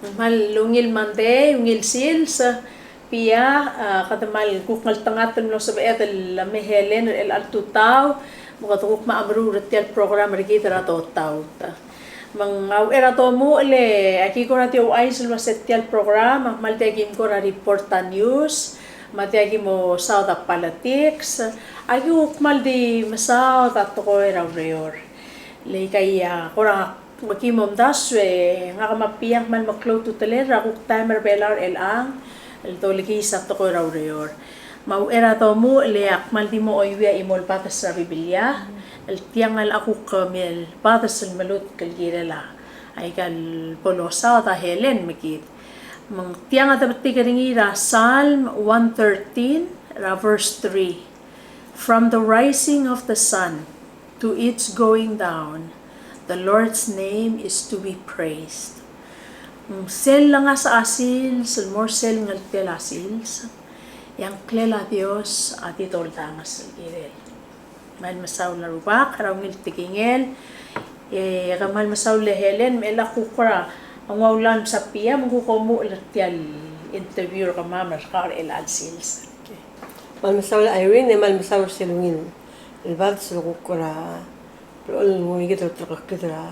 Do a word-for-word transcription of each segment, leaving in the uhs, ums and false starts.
Kmal ungil Monday, ungil sils, Pia, a, kede kmal kuk ngeltengat el mlo sebeched el me Helen er chelecha el tutau, me kede kuk mo meruul er tia el program er kid er a dotaut. Me ng a uchei er a domuchel e aki kora di ouchais el uase tia el program a kmal diak kim kora report a news, me a diak kim mo saod a politics, aki kuk kmal di mesaod a tekoi er a ureor. Le aika a kora aki mo omdasu e ngak me a Pia a kmal meklou a ultutelel er a kuk taem er Belau er chelechang el dolekiis a tekoi er a ureor. Me a uchei er a domuchel e ak kmal di mo chuieuii a chimo el bades er a Biblia el tiang el a kuk me el bades el melutk el kirel a aika el bo losaod a Helen me kid. Me ng tiang a debetik er ngii er a Psalm one thirteen er a verse three. From the rising of the sun to its going down, the Lord's name is to be praised. Mm, sel lengasech a sils, el mo er sel ngeltel a sils, e a ngklel a Dios a di doldanges el kirel. Kmal mesaul a Rubak er a ungil tekingel, e kmal mesaul e Helen, me chelecha kuk kora nguu a ulam, Pia, me ng kuk omuchel er tia el interview er kemam er kau er chelecha el sils. Okay. Kmal mesaul Irene, e kmal mesaul er sel ungil el bades el kuk kora blechoel el nguu kid el ulterekokl er a,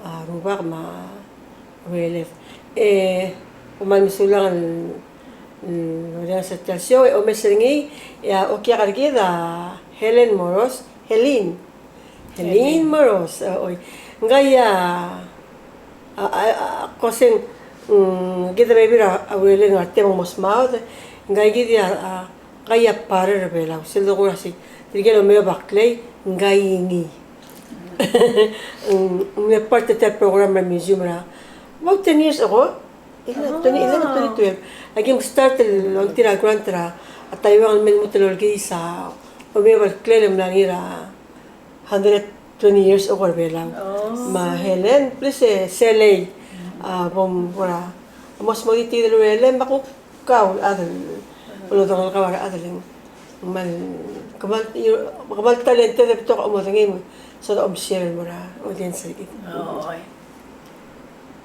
a, Rubak me a Uelef. E, kmal mesulang el, mm, el olengasech er tia el show, e omes er ngii, e a okiak er kid a Helen Moros, Helen. Helen Moros, a, oi. Ngii a, a, a, a, koseng, mm, kid a bebil er a, a urerel ngar tia me ng mo smaod, ngii kid a, a, ngii a parer er a Belau, sel dekora sei, tirke el omeob a klei, ngii ngii. Mm, ng mle part er tia el program er a museum er a, about ten years ago, eleven, twenty eleven, twenty twelve. Aki mstart el ongtir a grant er a, a Taiwan el me lmuut el olekiis a, omeob a klei el mla er ngii er a, hundred twenty years ago er a Belau. Oh. Me a Helen, please, e, selei, a, bom, kora, mo smodii tia el urerel, me a kuk kau el chad el, el odengelkau er a chad el, kmal, kmal, kmal talented e betok a omodengei, me soad a omshare el mo er a audience er kid. Oi.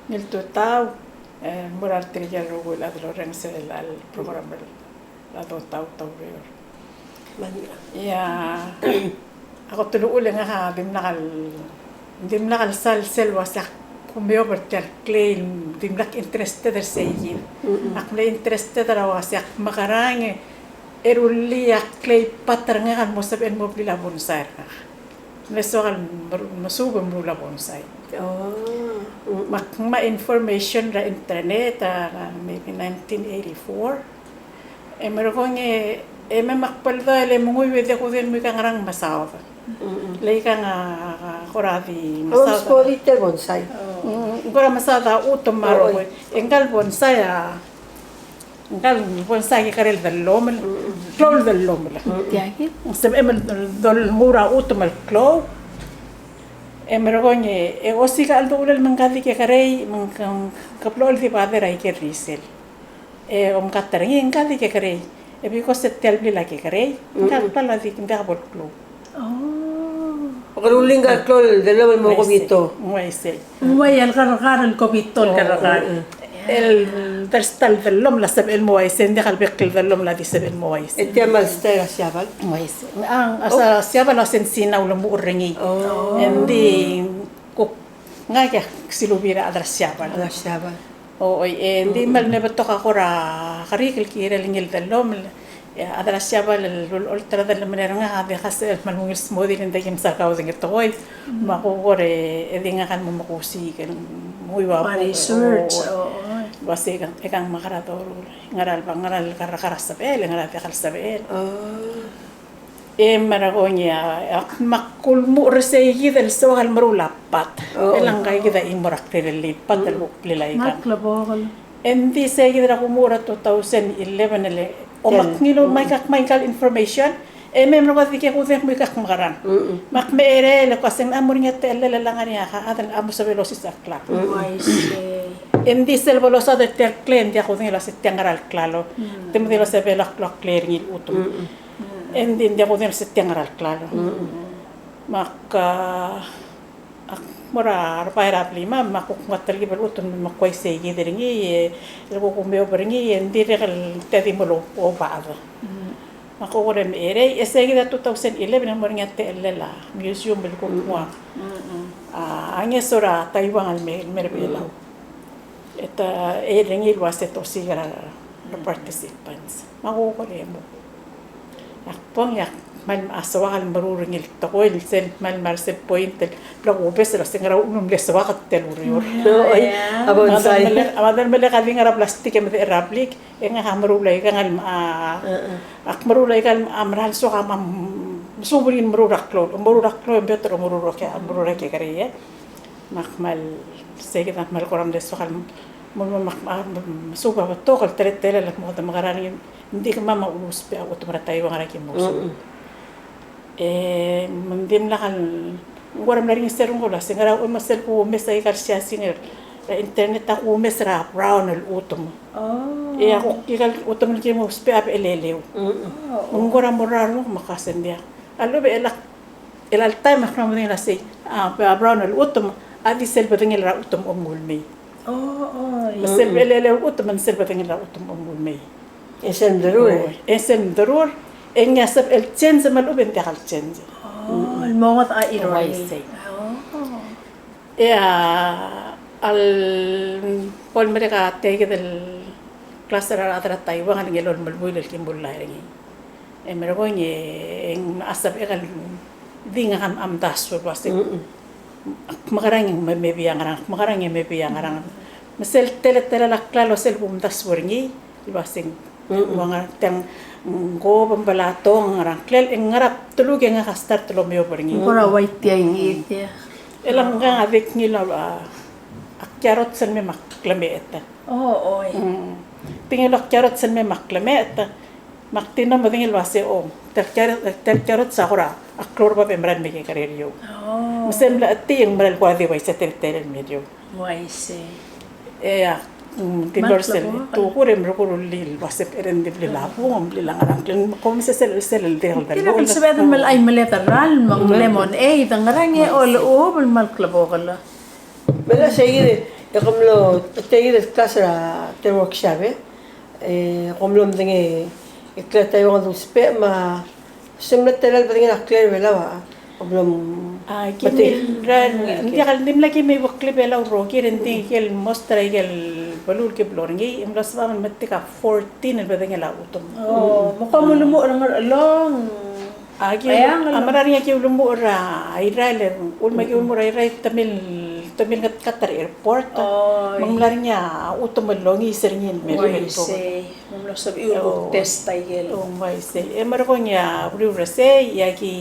Ngii el tutau, e, mo er tirke el rokui el chad el orrenges er chelecha el program er a dotaut er a ureor. Ia, a kot el uchul e ngak a dimlak el, dimlak el sal sel uase ak omeob er tia el klei, dimlak interested er sei kid. Mm-mm. Ak mle interested er a uase ak mekerang e rullii a klei pat er ngak el mo sebechel el mo blil a bonsai er ngak. Ng soak el mer-, mesuub e meruul a bonsai. Oh. Mm-mm. Me ak ngmai a information er a internet, a, maybe nineteen eighty-four. E merekong e, e me ak bo el dmu el menguiu e di kudengei el mo ikang ngerang mesaod. Mm-mm. Le ikang a, a, kora di mesaod. Kora mesaod a chutem me a rokui. E ngka el bonsai a, ngka el bonsai a kekerei el dellomel, klou el dellomel. Ng sebechem el dol-, nguu er a chutem el klou. E merekong e, e osiik a cheldechulel me ngka di kekerei, me ng, ke blechoel di bother er a ikel risel. E omkat er ngii, ngka di kekerei. E because e tia el blil a kekerei, ngka el klalo a di, ng diak bo el klou. Oh. Ke rullii ngka el klou el dellomel el mo kobito. Ng uaisei. Ng uaisei. Ng uai el kerrekar el kobito el kerrekar. Oh, oh, oh. El dersta el dellomel a sebechel el mo uaisei, ng diak el bek el dellomel a di sebechel el mo uaisei. E tia me a lstai er a Siabal? Ng uaisei. A, a Siabal a uase ng Sina a ulemuchel er ngii. Oh. E ng di kuk ngak a silubii er a chad er a Siabal. Chad er a Siabal. Oi, e, ng di me le betok a kora kerik el kirel ngii el dellomel, e, a chad er a Siabal el ulecholt er a dellemener er ngak a diak a sebechel el kmal ungil smodii, le ng di ki msa el kaudengei el tekoi, me a kuk kora, e, di ngak a mo mekusiik el mo ua research, o, o, o. Ua se ikang, ikang me a kora doruul, ngera el, ngera el kerrekar a sebechel, ngera el diak el sebechel. Oh. E merekong e a, ak me ak ulemuchel er sei kid el soak el meruul a pat. Oh. E le ngka kid a chimo er a klel el pat el kuk blil a ikang. E ng di sei kid er a kumuchel er a two thousand eleven el, o, me ak ngiluu me ak ngmai ngka el information, e me merekong e di ke kudengei el mo ikang mekerang. Mm-mm. Me ak mecherei el kmo se ng mo er ngii a techellel el ngar er ngii a chad el mo sebechel el osisechakl. Mm-mm. E ng di sel bo losaod er tia el klei e ng diak kudengei el uase tia ngera el klalo. Mm. Te medengei el uase Belau a klou a klei er ngii el chutem. Mm-mm. E ng di, ng diak kudengei el uase tia ngera el klalo. Mm. Me ak, ak, mo er a rebai er a blimam, me ak kuk ngar er a telkib el chutem me ak uaisei kid er ngii, e, el kuk omeob er ngii, e ng dirrek el tia di mo lobad. Me ak kuk er a mecherei, e sei kid a two thousand eleven el mo er ngii a techellel a museum el kuk nguu a, a ngeso er a Taiwan el me, el mer a Belau. E ta, e er ngii el uase te osiik er a re participants. Me ak kuk er a emo. Ak bong e ak kmal soak el meruul er ngii el tekoi el sel kmal mle sel point el bla kubes el se ngera uchul me mle soak tia el ureor. A bo, a bo, a bo, a bo, a bo, a bo, a di ngar er a plastik e medechel er a blik, e ngak a meruul aika el, a, ak meruul aika el, a, meral soak a, a, mesuub er ngii el meruul er a klou, meruul er a klou e beot el meruul er a ke, meruul er a kekerei, e. Me ak kmal, sei kid a kmal kora mle soak el, mo, mo, me ak, a, mesuub a betok el teletelel el kmo kede mekerang e ng di kemam a ulusbech a chutem er a Taiwan er a ki mosong. E, me ng dimlak el, ng kora mla er ngii sel renguk el uase ngera uchul me sel kumes aika el siasing er a internet a kumes er a brown el chutem. E a kuk aika el chutem el ki mo ousbech a becheleleu. Me ng kora mo er a renguk me ak uase ng diak. A lechub e chelecha el taem e ak kora medengei el uasei, a, brown el chutem a di sel bedengel er a chutem a omengull mei. Me sel becheleleu el chutem a di sel bedengel er a chutem a omengull mei. E sel mderur. E sel mderur, e ngii a sebechel change me a lechub e ng diak el change. El mo ngodech a ironi. Uaisei. E a, a lebo el merek a tia kid el klas er a rechad er a Taiwan el ngii el olemelbuil el ki mullai er ngii. E merekong e ng sebechek el di ngak a mdasu el uasei, ak mekerang e ng me, mebii a ngerang, ak mekerang e mebii a ngerang. Me sel teletelel a klalo sel kumdasu er ngii el uasei, ng ua ngerang tiang, ng kobo me bla tong ngerang klel, e ngera bdeluk e ngak a start el omeob er ngii. Kora uai tia ngii tia. E le ngkang a di kngiluu a, a kiarot sel mei me ak lemechetel. O, oi. Di ngiluu a kiarot sel mei me ak lemechetel. Me ak di mlo medengei el uasei, o, tia el kiarot, tia el kiarot a kora, a klou er a bab e meral mekekerei er eou. Me sel mla chetii e ng meral kora di uaisei a teletelel el mei er eou. Uaisei. E a, mm, di mlo er sel, tukur e merekong e rullii el uasei e ng di blil a bung, blil a ngerang, kleng, kom se sel, sel, sel, dirrek el sebeched el melai meled er a ralm, me ng lemonade, e ngerang e olechuub el kmal klebokel. Me a sei kid, e kom mlo, tia kid el klas er a tia el workshop, e, e kom mlo medengei, e, klou a Taiwan a dousbech me a, se mle tela el bedengel a klou er a Belau a, kom mlo, a, ki mle, ng diak el, ng dimlak ki mei beklii Belau el rokir, e ng di ikel most er a ikel beluu el ki blo er ngii, e mlo sebecham el metik a fourteen el bedengel a chutem. O, me kom ulemuchel er a Ngerchelong. Aki, a mera er ngii aki ulemuchel er a Irrai, el, ulemuchel, aki ulemuchel er a Irrai, te mil, te mil ngetkat er a airport. Oi. Me ng mla er ngii a chutem el longiis er ngii el mei. Uaisei, me ng mlo sebechiu el kuk test a ikel. O, uaisei. E merekong e a uriul er sei, e aki,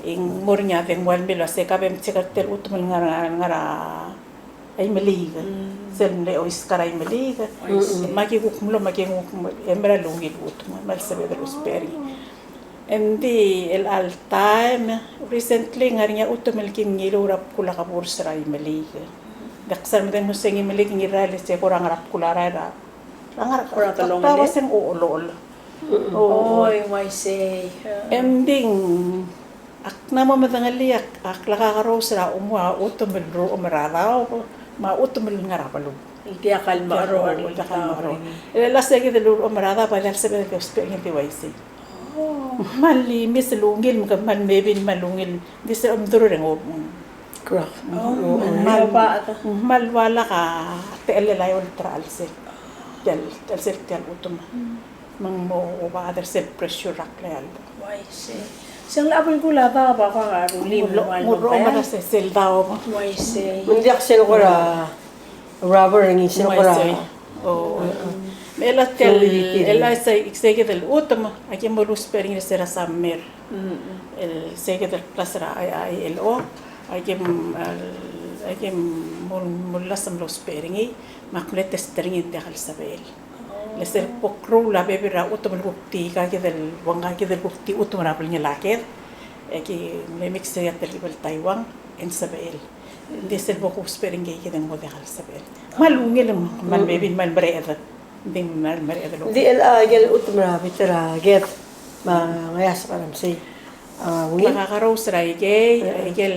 e ng mo er ngii a dengua el mei el uasei ka bem check er tia el chutem el ngar, ngar, ngar er a Aimeliik, sel mle oiskar a Aimeliik. Uaisei. Me aki kuk mlo, me aki kuk mlo, e mera el ungil chutem, me a lsebeched el ousbech er ngii. Engdi el chelecha el taem, recently, ng ngar er ngii a chutem el kim ngiluu er a bkul a keburs er a Aimeliik. Diak sel medengei el mo se ng Aimeliik, ng Irrai, e se kora ngar er a bkul a rael er a, ngar er a, kora telong, a uasei ng olecholt. Oi, uaisei. Engdi ng Ak mla mo medengelii a, a klekakerous er a chomuu a chutem el ruchem er a daob, me a chutem el ngar er a beluu. Diak el mecheroul. Diak el mecheroul. E le sei kid el ruchem er a daob a diak el sebeched el ousbech er ngii el di uaisei. O. Ng kmal imis el ungil, me ke kmal mebii el kmal ungil. Di se omdasu e ng, correct. O, ng kmal, ng kmal ua lak a techellel a eolt er a chelsel. Tia el, chelsel tia el chutem. Me ng mo obechad er sel pressure er a kleald. Uaisei. Se ng locha belkul a daob a kuk rullii me ng ua el mo ruchem er a sel daob. Uaisei. Me ng diak sel kora rubber er ngii, sel kora. Uaisei. O. Me a tia el, a tia el sei, sei kid el chutem, aki mo lousbech er ngii er se er a summer. El sei kid el klas er a I L O, aki, aki mo, mo last el lousbech er ngii, me ak mle test er ngii e ng diak el sebechel. Le sel bo kruul a bebil er a chutem el kuk di, ka kid el, ua ngka kid el kuk di chutem er a belngel a ked, e ki mle mix er a telkib el Taiwan, e ng sebechel. Ng di sel bo kousbech er ngii e kid e ng mo diak el sebechel. Kmal ungil, kmal mebil, kmal mereched. Ng di kmal mereched el. Ng di el, a, ikel chutem er a bita er a ked, me a ngeasek er a mesei. A, ungil. Klekakerous er a ikei, a, ikel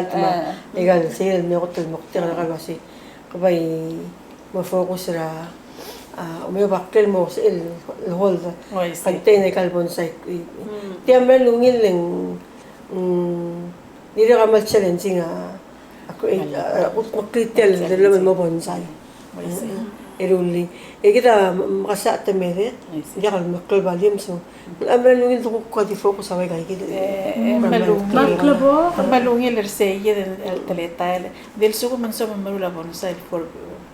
plant me aika el sel el me kot el moktek er a kau el uasei. Ke bai mo focus er a, a, omeob a klel mo sebechel el hold, contain aika el bonsai. Tia mera el ungil e ng, mm, dirrek a kmal challenging a, a, a, a, kutmeklii tia el develop el mo bonsai. E rullii. E kid a mekesai a temedek, diak el meklou el volume, so. A mera el ungil el kuk di focus a ua ika kid. E, e, me a ungil. Me a ungil er sei kid el teletael. Di lsekum ng soam el meruul a bonsai for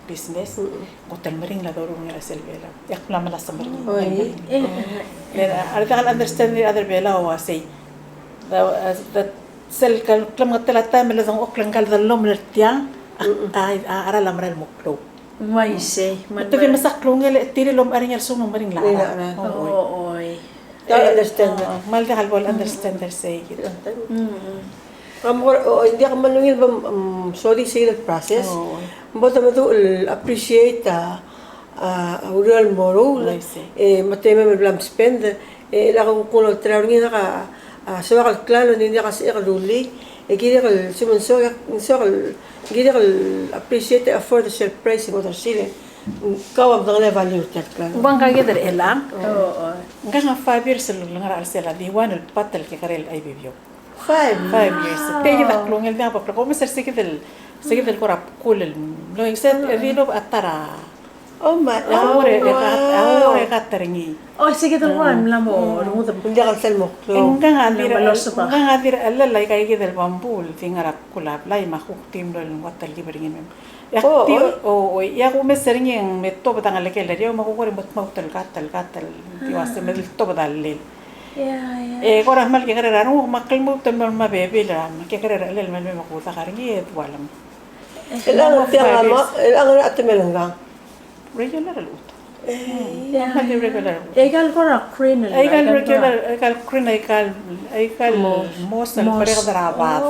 business. Kot el meringel a doruul er sel Belau. Ak mla melasem er ngii. Oi. E, a re diak el understand er a rechad er Belau a sei. The, the, sel klemengetel a taem el dengchokl ngka el dellomel er tiang, a, a, a cheral a mera el mo klou. Uaisei, me te di mesa klungel e tir el omechar er ngii a lsekum ng meringel a cheral. Oi. Oi. Te understand. Kmal diak el bo el understand er sei kid. A mo, o, ng diak kmal ungil bo, mm, sodii sei el process. Oi. Bo te meduch el appreciate a, a, a ureor el moruul. Uaisei. E, me te mei me bla mspend. E, lak kuk olterau er ngii a, a, soak el klalo, ng diak a sebechek el rullii, e kirek el, se me ng soak, ng soak el, kirek el appreciate effort er sel price el mo er sel, kau a medengelii a value er tia el klalo. Ua ngka kid er chelechang. Ngkang a five years el ngar er a chelsel a di one el pat el kekerei el I B B O. Five. Five years. Tia kid a klungel, diak bo klou, kom mesa se kid el, se kid el kora bkul el mlo, se, e di lobech a ta er a Oh my, a ureor e kat, a ureor e kat er ngii. Oh, se kid el kora mla mo rengud. Ng diak el sel mo klou. Ngkang a dirrek, ngkang a dirrek el llach aika kid el bamboo el di ngar er a bkul a blai me a kuk di mlo el nguu a telkib er ngii me. E ak di, o, o, e ak omes er ngii e ng me tobed a ngelekel er eou me a kuk kora mo tmaut el kat, el kat, el di ua se me di tobed a llel. E kora kmal kekerei er a renguk me ak lmuut el mlo me a bebil er a, me kekerei er a llel me le me kudak er ngii e dualem. El ang tiang a ma, el ang a temel ngkang. Regular el chutem. Ng di regular el chutem. Aika el kora green el, aika el regular, aika el green, aika el, aika el moss el mereked er a bad.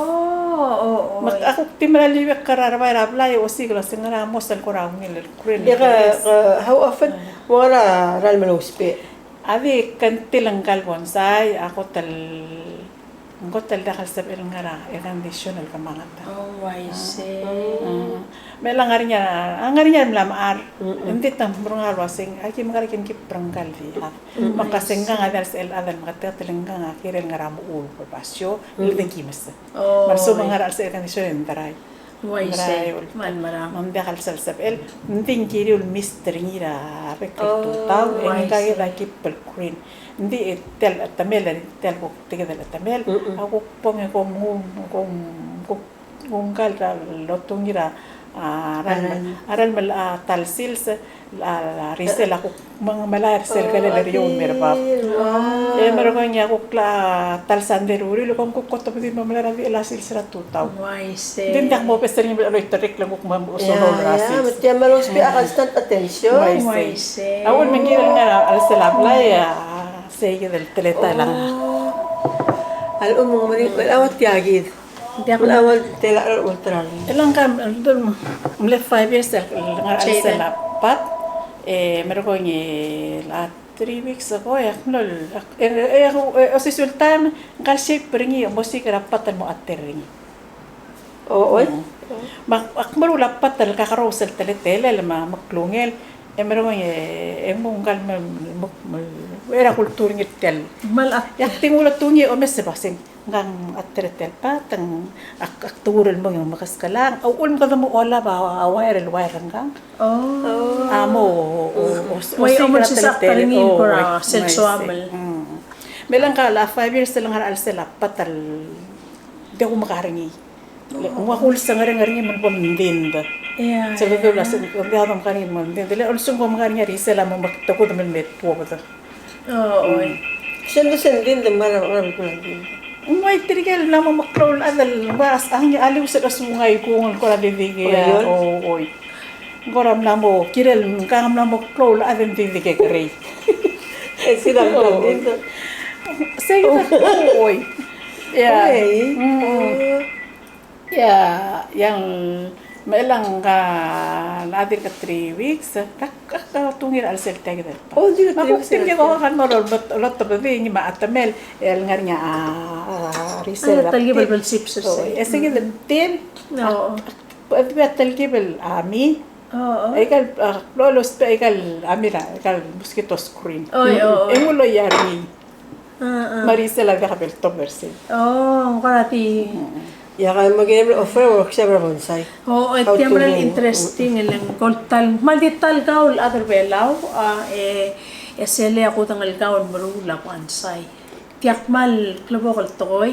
Me ak kuk di mera el iuekl er a rebai er a blai e osiik el se ngera moss el kora ungil el green. Aika, how often? Mo er a ralm el ousbech. A di kngtil ngka el bonsai, a kot el Ng kot el diak el sebechel ngar er a air condition el kemanget. Oh, I see. Me chelechang a ngar er ngii a, a ngar er ngii a mla mechar. Ng di te mrungal el uaseng, aki mekera kim keep er ngka el di chad. Me ka se ngkang a diak el sebechel chad el meketeket el ngkang a kirel ngar er a mechur el basio, el di kimes. Me a lsekum ng ngar er a chelsel air condition e ng dry. Uaisei, me ng diak el sel sebechel, ng di ng kiriu el mist er ngii er a bek el tutau, e ngka kid a keep el green. Ng di tia el chetemel, tia el kuk tia kid el chetemel, a kuk bong e kom nguu, kom, kuk nguu ngka el lotungii er a, a ralm, a ralm el, a, ta el sils, a, a risel a kuk me ng melai er sel kelel er eou el me er bab. E merekong e a kuk ta el sandei er a uriul e kom kuk kot el di mo melai er a di el sils er a tutau. Uaisei. Ng di ng diak mobes er ngii me loiterrekl e ng kuk mo solo er a sils. Me tia me lousbech a constant attention. Uaisei. A uchul me ng kirel ngar er a chelsel a blai a sei kid el teletael a ngar. A lechub me ng meringel a ua tia kid. Ng diak. Chelechang ka, mle five years el ngar er a chelsel a pat, e merekong e a three weeks ago, e ak mlo, e, e, e, osisiu el taem, ngka el shape er ngii, e mosiik er a pat el mo ater er ngii. O, oi. Me ak, ak meruul a pat el kakerous el teletelel, me a meklungel, e merekong e, e ng mo ngka el me, me, me, er a kultur er ngii tia el. E ak di nguu el otungii e omes e baseng. Ngkang a teletelel a pat, ng ak, ak tuur el mong e ng mekeskelang. A uchul me kede mo olab a, a wire el wire ngkang. Oh. A mo, o, o, o, osiik er a teletelel, o, sel soam el. Me chelechang ka a five years el ngar er a chelsel a pat el di ak omeka er ngii. Ng ua kulsengereng er ngii me ng bo mdind. Sel dul a se, ng diak domeka er ngii me ng mdind. Le olsengk omeka er ngii a risel a mo mekdekudem el me tuobed. O, oi. Sel, sel di, di mera, mera, mera, di. Ng ua tirke el mla mo meklou el chad el, ua, a ngii a lius el osengek a ikung el kora di dikea, o, oi. Ng kora mla mo, kirel, ngkang mla mo klou el chad el di dikekerei. E sel a mla di. Sei, o, oi. Ia. Oi. Mm. Ia, ia, me chelechang ka, a dirk three weeks, e, ak, ak, ak otungii er a chelsel tia kid el pat. O, dirk three weeks. Me a kuk tir ko kmal mo lotebedii ngii me a chetemel, el ngar er ngii a, a, a risel er a btil. E se kid el btil, ak, ak, ak, a telkib el ami. O, o. Aika el, a, lo, lousbech aika el ami er a, aika el mosquito screen. O, o, o. E ng uloia er ngii. Me a risel a diak bo el tobed er sei. O, ng kora di. Ia, ka mo kirem el offer el workshop er a bonsai. O, e tia mera el interesting el ng kol ta el, kmal di ta el kau el chad er a Belau, a, e, e sel a kudengei el kau el meruul a bonsai. Tia kmal klebokel el tekoi,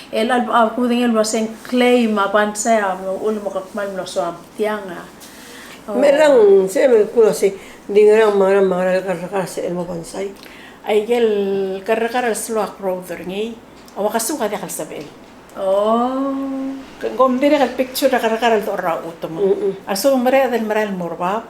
el a, a kudengei el uasei ng clay me a bonsai a uchul me ke kmal mlo soam tiang a. O. Me ng, se me kuk uasei, ng di ngerang me a ngerang me a ngerang el kerrekar er sel mo bonsai. Aike el kerrekar el slow growth er ngii, a ua kesuk a diak el sebechel. Oh. Ke, kom dirrek el picture er a kerrekar el dechor er a chutem. Mm-mm. A lsekum ng mereched el merael el mo er bab,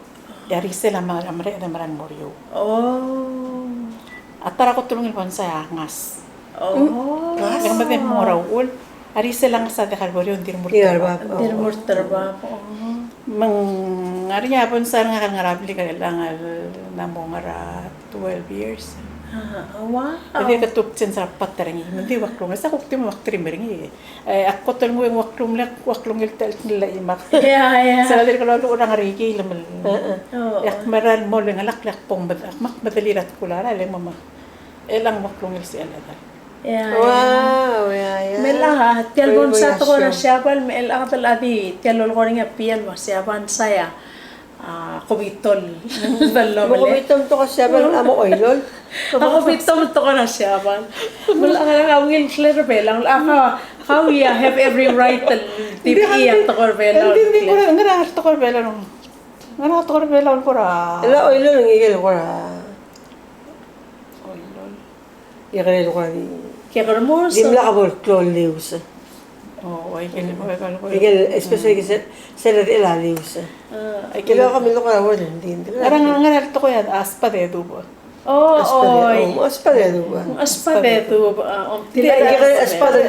e a risel a me-, a mereched el merael el mo er eou. Oh. A ta er a kot el ungil bonsai a ngas. Oh. Mm. Ngas? E ng mei me mo er a uchul, a risel a ngas a diak el bo er eou, ng di remurt er bab. Ng di remurt er bab, oh. Me ng ngar er ngii a bonsai er ngak el ngar er a blik el ngar er a, ng mo ngar er a twelve years. Ah, wow. E dirk kuk change er a pattern er ngii. Me ng di ua klungel, se kuk di mo ua trim er ngii. E, a kot el nguu e ng ua klungel, ua klungel el techellel a chimak. Yeah, yeah. Se dirk lolechub er a ngar er ngii el mel. Uh-uh. Oh, oh. E ak mera el mo le ngalek e ak bo mad-, ak mak medelii er a tkul a rael e mo me. E le ng ua klungel sel chedal. Yeah, yeah. Wow, yeah, yeah. Me a, tia el bonsai a tekoi er a Siabal, me a chad el di, tia el lolekoi er ngii a Pia el uasei a bonsai a a, kobito el, el lomelel. Mo kobito el tekoi er a Siabal, a mo oilol. A kobito el tekoi er a Siabal. Me a ngerang a ungil klel er a Belau, a ka, ka, we have every right el di, di, a tekoi er a Belau. Di, di, kora, ngerang a tekoi er a Belau. Ngerang a tekoi er a Belau, kora. El oilol, ng ikel kora. Oilol. Ia, kede lukuk a di. Ke kermus. Dimlak a bo el klou el lius. Oh, aike el, aike el, aike el, especially aike sel, sel ledechel a lius. Ah, aike el. Dimlak a bo el klou el lius. Ngerang, ngerang el tekoi a spade dub. Oh, oh. Spade dub. Spade dub, ah, oh. Di, aike el spade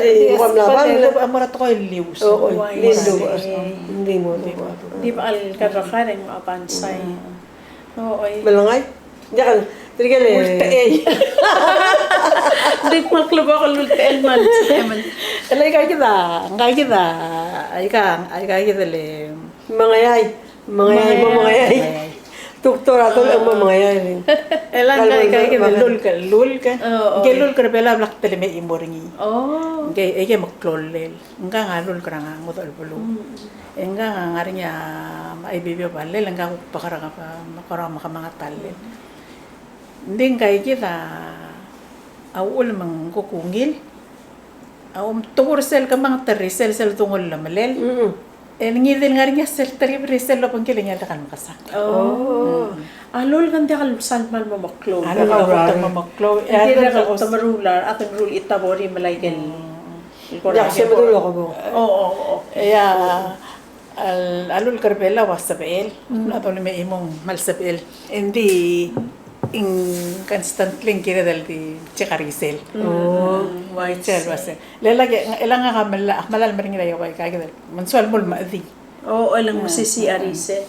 dub, a mo er a tekoi el lius. Oh, oh, lius. Di mo, di mo. Di bo el kerrekar e ng bonsai. Oh, oi. Melengai? Diak el, tirke el ultechei. Di kmal klebokel el ultechei el mal, emon. Ele aika kid a, aika kid a, aika, aika kid el. Mengeai, mengeai, mengeai, mo mengeai. Mengeai. Tuktor a tol, mo mengeai. Ele aika kid el lulk, lulk. Oh, oh. Ngike el lulk er a Belau a bla ktelemei a chimo er ngii. Oh. Ngike, aike meklou el. Ngkang a lulk er a ngodech el beluu. Mm. E ngkang a ngar er ngii a, a ibibiob a llel, ngkang a kuk bek er a, bek er a mekemanget a llel. Ng di ngka kid a, a uchul me ng kuk ungil, a omtobed er sel kemanget er sel, sel dungel el melel. Mm. E ngii di el ngar er ngii a sel terib er sel obengkel e ng diak el mekesang. Oh. Mm. A lulk a ng diak el sal kmal mo meklou. A lulk a kmal mo meklou. Ng dirrek el temeruul a, a temeruul a itabori me a ikel. Mm. Diak, se meruul a kebong. Oh, oh, oh. Ia, a lulk er a Belau a sebechel, a dolemei a chimo e ng kmal sebechel. Ng di, ng constantly ng kired el di check a risel. Oh. Check a risel. Le lak, e le ngak a mla, mla meringel a ua ika kid el, me ng soal mo el mechedii. O, el ng mesisiich a risel.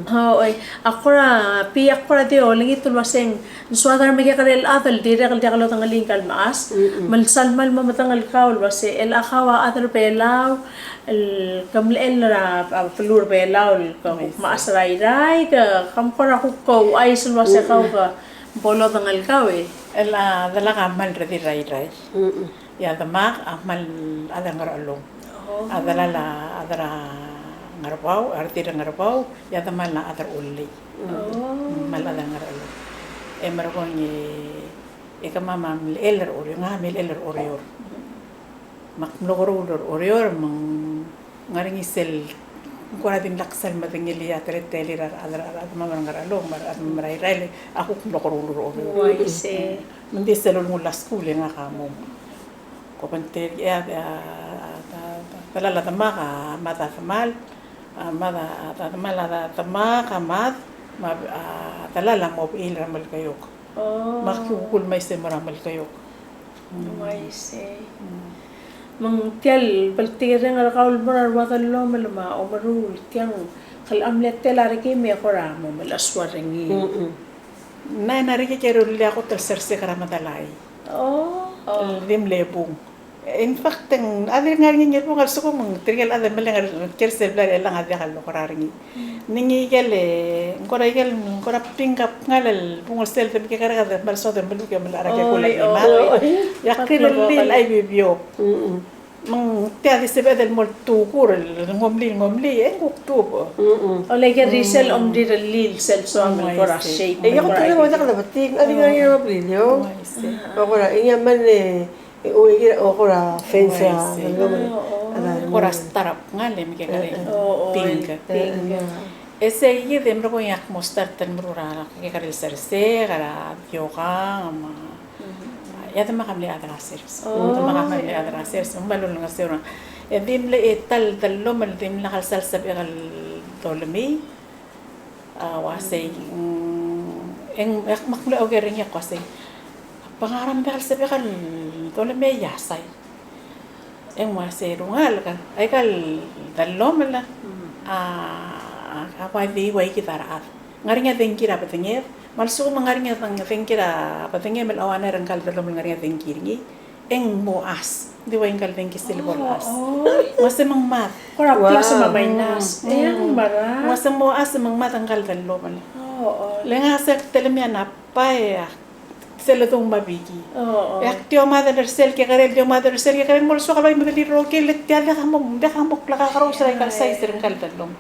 O, oi. A kora, Pia, a kora di olengit el uasei ng soad a remekekerei el chad el dirrek el diak lodengelii ngka el mechas. Me ng sal kmal mo medengei el kau el uasei, el a kau a chad er a Belau, el ke mlechell er a, a beluu er a Belau, el ke kuk mechas er a Irrai, ke, ke kora kuk ouchais el uasei kau ke bo lodengelii el kau, e. El a delak a kmal redil er a Irrai. Ia demak a kmal chad er a Ngerchelong. Oh. A delal a chad er a Ngerbau, a redil er a Ngerbau, ia demal a chad er a Ullei. Oh. Kmal chad er a Ngerchelong. E merekong e, e kemam a mlechell er a Oreor, ngak a milechell er a Oreor. Me ak mlo keruul er a Oreor, me ng ngar er ngii sel, ng kora dimlak sal medengelii a teletelir a rechad, a rechad, a rechedemam er a Ngerchelong, me a rechedemam er a Irrai, a kuk mlo keruul er a Oreor. Uaisei. Me ng di sel ulengull a skuul e ngak a mo. Kobengterir, e a, a, a, a, a delal a demak a mad a demal, a mad a, a demal a demak a mad, me a, a delal a mo bechiil er a Melekeok. Oh. Me ak kuk ulmais e mo er a Melekeok. Uaisei. Mm. Me ng tia el bltikerreng er kau el mo er a rua dellomel me a omeruul, tiang, ke mle tela er kemiu e kora mo melechesuar er ngii. Mm-mm. Nine a rekik e rullii a kot el sersek er a Medalaii. Oh. El di mle bung. In fact, ng, a dirk ngar er ngii a ngerbung a lsekum ng tirke el chad el mle ngar er ker sel blai er chelechang a diak el okera er ngii. Ng ngii ikel, e, ng kora ikel, ng kora pink a bngal el bung el sel de mekekerei a kmal soad el meluk e melechar a kekul a chimad. Oi, oi. Ia kirel el chai bibiob. Mm-mm. Me ng tia di sebeched el mo tukur el ngomlii, ngomlii, e ng kuk tuobed. Mm-mm. Ole ke di sel omrirellii sel soam el kora shape. E a kot el mo diak lebetik, a di ngar er ngii a bliliou. O kora, e ng a mle, e, o kora fence a, kora startup ngalek me ke ngar er ngii. Pink. Pink. E sei kid e merekong e ak mo start el meruul a kekerei el sersek, a diokang, me a, e a demak a mle chad er a sers. Oh. Demak a mle chad er a sers, me a lulengeseu er ngak. E di mle, e, ta el dellomel, di mle kal sal sebechek el dolemii. A, uasei, mm, e ng, e ak mle oker er ngii e ak uasei, "Bang, ngera me ng diak el sebechek el dolemii a iasai?" E ng uasei, "Rengalek, aika el dellomel a, a, a ua di ua kid a rechad. Ng ngar er ngii a dengki er a bedenged, me a lsekum ng ngar er ngii a deng-, dengki er a bedengem el ua ngera er ngka el dellomel ng ngar er ngii a dengki er ngii, e ng mo chas. Ng di ua ngka el dengki sel bo el chas." Oh, oh. Ng uasei me ng mad. Kora plus me a minus. Mm. E ng mera. Ng uasei mo chas me ng mad ngka el dellomel. Oh, oh. Le ngak a sel telemii a napa e ak sel ledung me a biki. Oh, oh. E ak di omadel er sel kekerei, di omadel er sel kekerei, mo lsoak el bai medelii el rokir, le tia diak a mo, diak a mo klekakerous er aika el size er ngka el dellomel.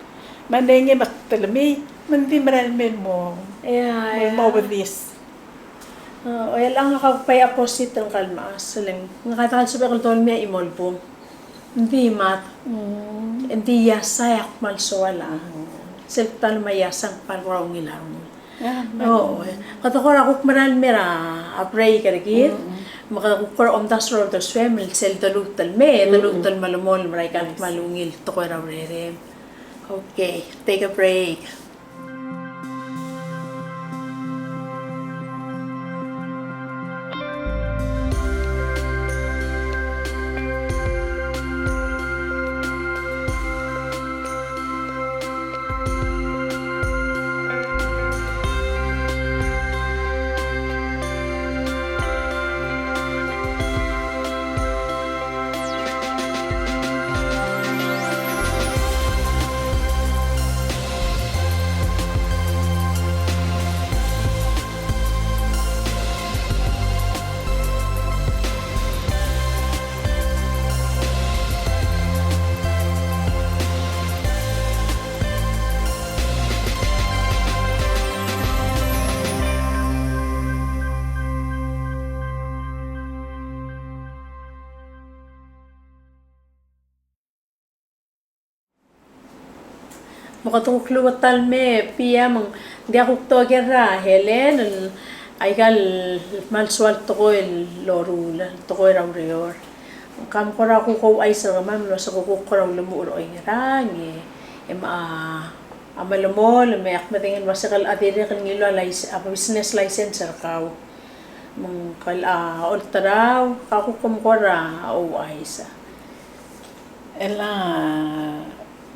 Me a ngii me ak telemii, me ng di merael mei el mo, yeah, mo, yeah, mo obedis. Oh, e le ngak a kuk bai opposite er ngka el mechas, le ng ngak a diak el sebechek el dolemii a chimo el bung. Ng di mad. Mm. Ng di iasai e ak kmal soal a. Mm. Sel ta el me a iasang kmal kora ungil a rengul. Yeah, oh, e. Kede kora kuk merael mei er a break er kid. Mm, mm. Me kede kuk kora omdasu er a uldesuem el sel deluut el mei, mm, mm, deluut el melemolem er aika el kmal ungil tekoi er a urerem. Okay, take a break. Me kede kuk lmuut el mei, Pia, me ng diak kuk toker er a Helen el aika el kmal soal tekoi el loruul, tekoi er a ureor. Ng kmal kora kuk ouchais er kemam el uase kuk kora ulemuchel er oingerang e, e me a, a melemolem, me ak medengei el uase ke dirrek el ngiluu a lic-, a business license er kau. Me ng kmal a olterau, ka kuk kom kora ouchais. E le,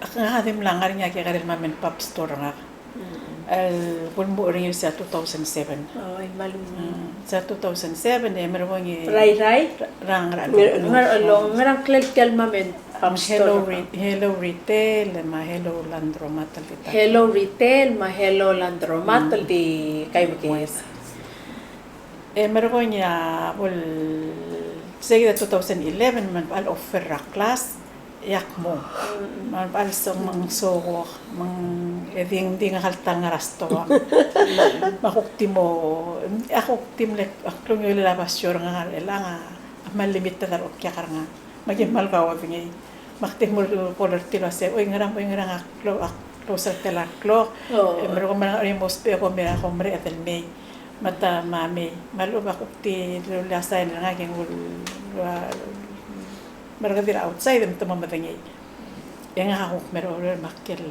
ak, ngak a di mla ngar er ngii a kekerei el mom and pop store er ngak. Mm. El kulmuchel er ngii er se er a two thousand seven. Oh, e kmal ungil. Mm, se er a two thousand seven, e merekong e. Rairai? Ra Ngerchelong. Ngerchelong, ngerang klel tia el mom and pop store er ngak? Hello Re-, Hello Retail, me a Hello Laundromat el di ta. Hello Retail, me a Hello Laundromat el di kaibukes. E merekong e a bo el, se er a two thousand eleven, me ng kmal offer er a klas, e ak mo. Mm. Me ng kmal song me ng sokok, me ng e di, di ngak el ta el ngar er a stoa. Me a kuk di mo, a kuk di mle, a klungiolel a basio er ngak er chelechang a kmal limited a reokiak er ngak. Me aki kmal kaodengei. Me ak di mo er a bo el er tir el uase, "Oi, ngerang, oi, ngerang, a klo-, a close er tia el klok." Oh. E merekong me ng ngar er ngii a mo ousbech e kom, e kom mereched el mei. Me te, me mei. Me a lechub e ak kuk di rullii a sign er ngak e ng ul-, ua-, merekedii er a outside me te mo medengei. E ngak a kuk mera el oureor me ak el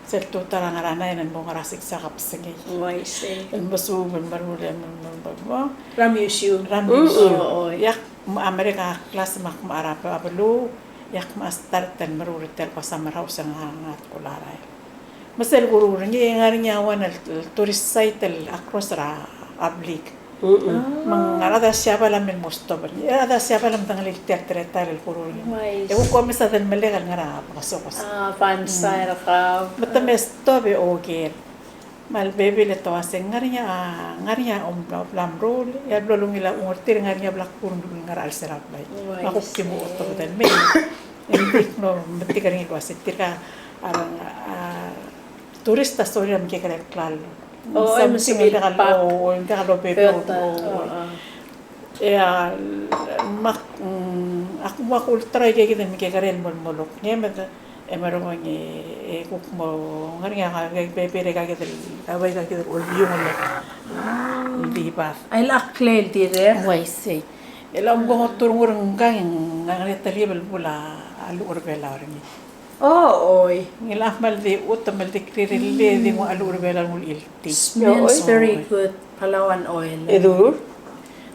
sel tutau er a ngar er a nine el mo ngar er a six a kebesengei. Oh, I see. El mesuub el meruul e mo, mo, mo, mo. Er a museum. Er a museum. Mm-mm. Oh, oh. E ak mo merek a klas me ak mo er a beluu, e ak mo start el meruul er tia el customer house er ngak, ngak a tkul a rael. Me sel kuruul er ngii, e ng ngar er ngii a one el tourist site el across er a Blik. Mm-mm. Me ng a rechad er a Siabal a mle mo stop er ngii. E a rechad er a Siabal a medengelii tia el teletael el kuruul er ngii. Uaisei. E kuk omes a delmelek el ngar er a Bekesokes. A, bansa er kau. Me te me stop e oker. Me a lebebil e te uase ng ngar er ngii a, ng ngar er ngii a, um, bla, bla mruul, e a blo lungil a ungil er tir, ng ngar er ngii a bla kuk ngar er a chelsel a blai. Me a kuk di mo otobedel mei. E ng di mlo metik er ngii el uase tirka a, a, tourist a sorir a mekekerei el klalo. Oh, e something e ng diak el, oh, e ng diak el obebil, oh, oh. E a, mak, mm, ak, ua kulterau aike kid el mekekerei el mo, mo lolekngemed, e merekong e, e kuk mo ngar er ngii a bebil er aika kid el, a ua aika kid el olbiongel el di bad. Ai, a klel dirrek. Uaisei. E le ng mo turung er ngii, ng ngar er ngii a telkib el bla luchur er a Belau er ngii. Oh, oi. Ngii a kmal di chutem el di krirellii, di nguu a luchur er a Belau el nguu el iltii. Smells very good, Palauan oil. E durur?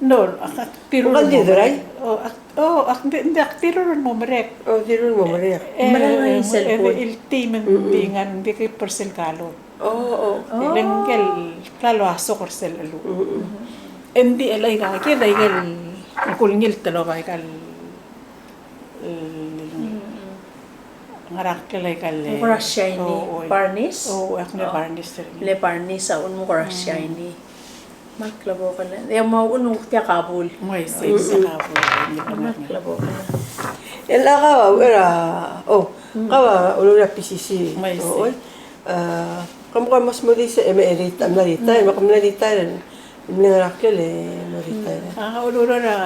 No, ak, ak tirur el mo merek. Oh, ak, oh, ak di, di ak tirur el mo merek. Oh, tirur el mo merek. E, e, e, iltii me ng di ngar, ng di keep er sel galon. Oh, okay. Le ngike el klalo a sok er sel cheluch. E ng di el aika kid, aike el kulngilt el oba aika el Ngera a klel aika el, ng kora shiny. Oh, oh. Varnish? Oh, ak mle varnish er ngii. Mle varnish a uchul me ng kora shiny. Me a klebokel. E mo uchul me ng tia kabul. Uaisei, tia kabul. Me a klebokel. E le kau a, oh, kau a ulureor er a P C C. Uaisei. Oh, oi. A, kom kora mo smodii se, e me retire, mla retire, me kom mla retire. Mle ngar er a klel e mo retire. A, ak ulureor er a,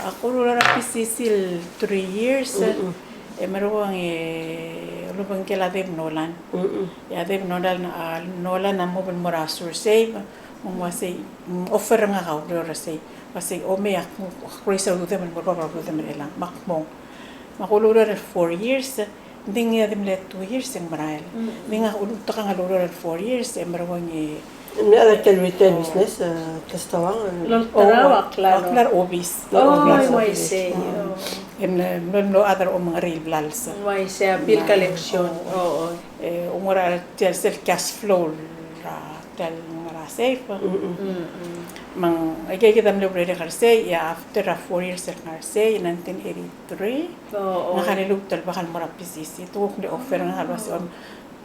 ak ulureor er a P C C el three years. E merekong e ulebengkel a Dave Nolan. E a Dave Nolan, a, Nolan a mo bo el mo er a Serve Safe, me ng uasei, mm, offer er ngak a ureor er sei. Uasei, o mei ak, ak raise a ududem el mo er bab er a ududem er chelechang, me ak mong. Me ak ulureor el four years, Ng di ngii a di mle two years e ng merael. Ng di ngak a ulutekangel el oureor el four years, e merekong e. Ng mle chad er tia el retail business, e, Testawang. Lolterau a klalo. A klalo obis. Oh, uaisei. E mle, mle, mlo chad er a omengereir el blals. Uaisei, a bill collection. Oh, oh. E, ungil er tia el sel cash flow er a tia el ngar er a safe. Me ng, aike, aike kid a mle urerek er sei, e after a four years el ngar er sei, nineteen eighty-three. Ngak a liluut el bak el mo er a P C C, te kuk mle offer er ngak el uasei,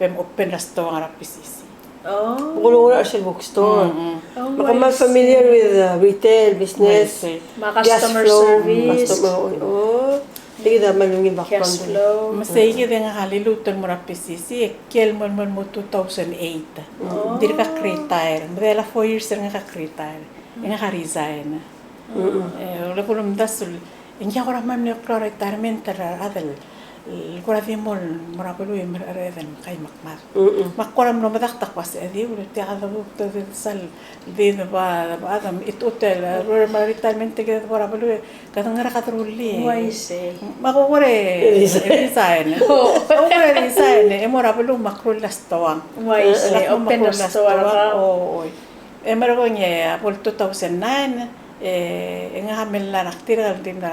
me bo mopen er a stoang er a P C C. Oh. Bo kulungull er sel bookstore. Me kmal familiar with, uh, retail, business, cash flow, customer service. Customer, oh. Tia kid a kmal ungil background. Cash flow. Me sei kid e ngak a liluut el mo er a P C C, e kiei el mo, mo, mo two thousand eight. Oh. Dirk ak retire. Me ng di a four years er ngak ak retire. E ngak a resign. E, ule kulemdasu el, e ngii a kora mle klou a retirement er a rechad el, el kora di mo el mo er a beluu e mereched el mkai me kmad. Me ak kora mlo medakt a kmo se di, ule tia kede kuk di sal di deba, deba, deba, it, utel, ule mo er a retirement e kede debo er a beluu, kede ngar er a kede rullii. Uaisei. Me ak kora resign. Ak kora resign, e mo er a beluu me ak rullii a stoang. Uaisei, open a stoang. O, oi. E merekong e a bo el two thousand nine, e, e ngak a mle ngar er tir el di mla,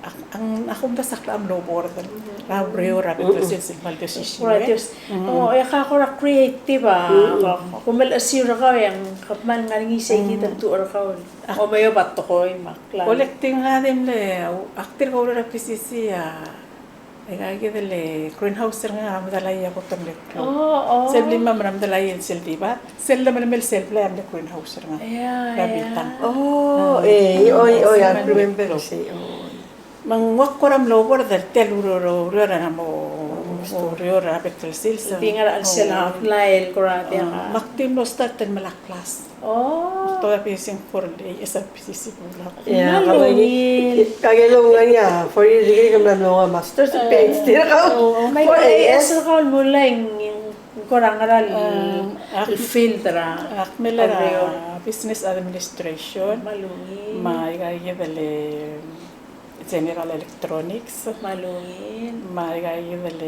ak, ak, ak omdasu el kmo mlo board er a ureor er a bek el sils el kmal di osisiu. O, e ka kora creative a, kmal osisiu er kau e ng kmal ngar er ngii sei kid el tuch er kau. Ak, o me io bo a tekoi me a klalo. Olekting a di mle, ak dirk oureor er a P C C a, Aika kid el greenhouse er ngak a medal a iai a kot el mle klou. Oh, oh. Sel blimam er a medal a iai el sel di bat, sel lemelemel sel blai a mle greenhouse er ngak. Yeah, yeah. Bitang. Oh, e, oi, oi, I remember. Me ng ua kora mlo board er tia el ureor, ureor er a mo, ureor er a bek el sils. Di ngar er a chelsel a blai el kora diak. Me ak di mlo start el melai a class. Oh. Todavía sing for el A S R P C C. Ia, kau a ungil. Kau a ungil a four year degree, ke mla mlo ua masters, PhD er kau. Oh, me a AS er kau el mle ng kora ngera el field er a? Ak mle er a business administration. Me a ungil. Me aika kid el General Electronics. Me a ungil. Me aika kid el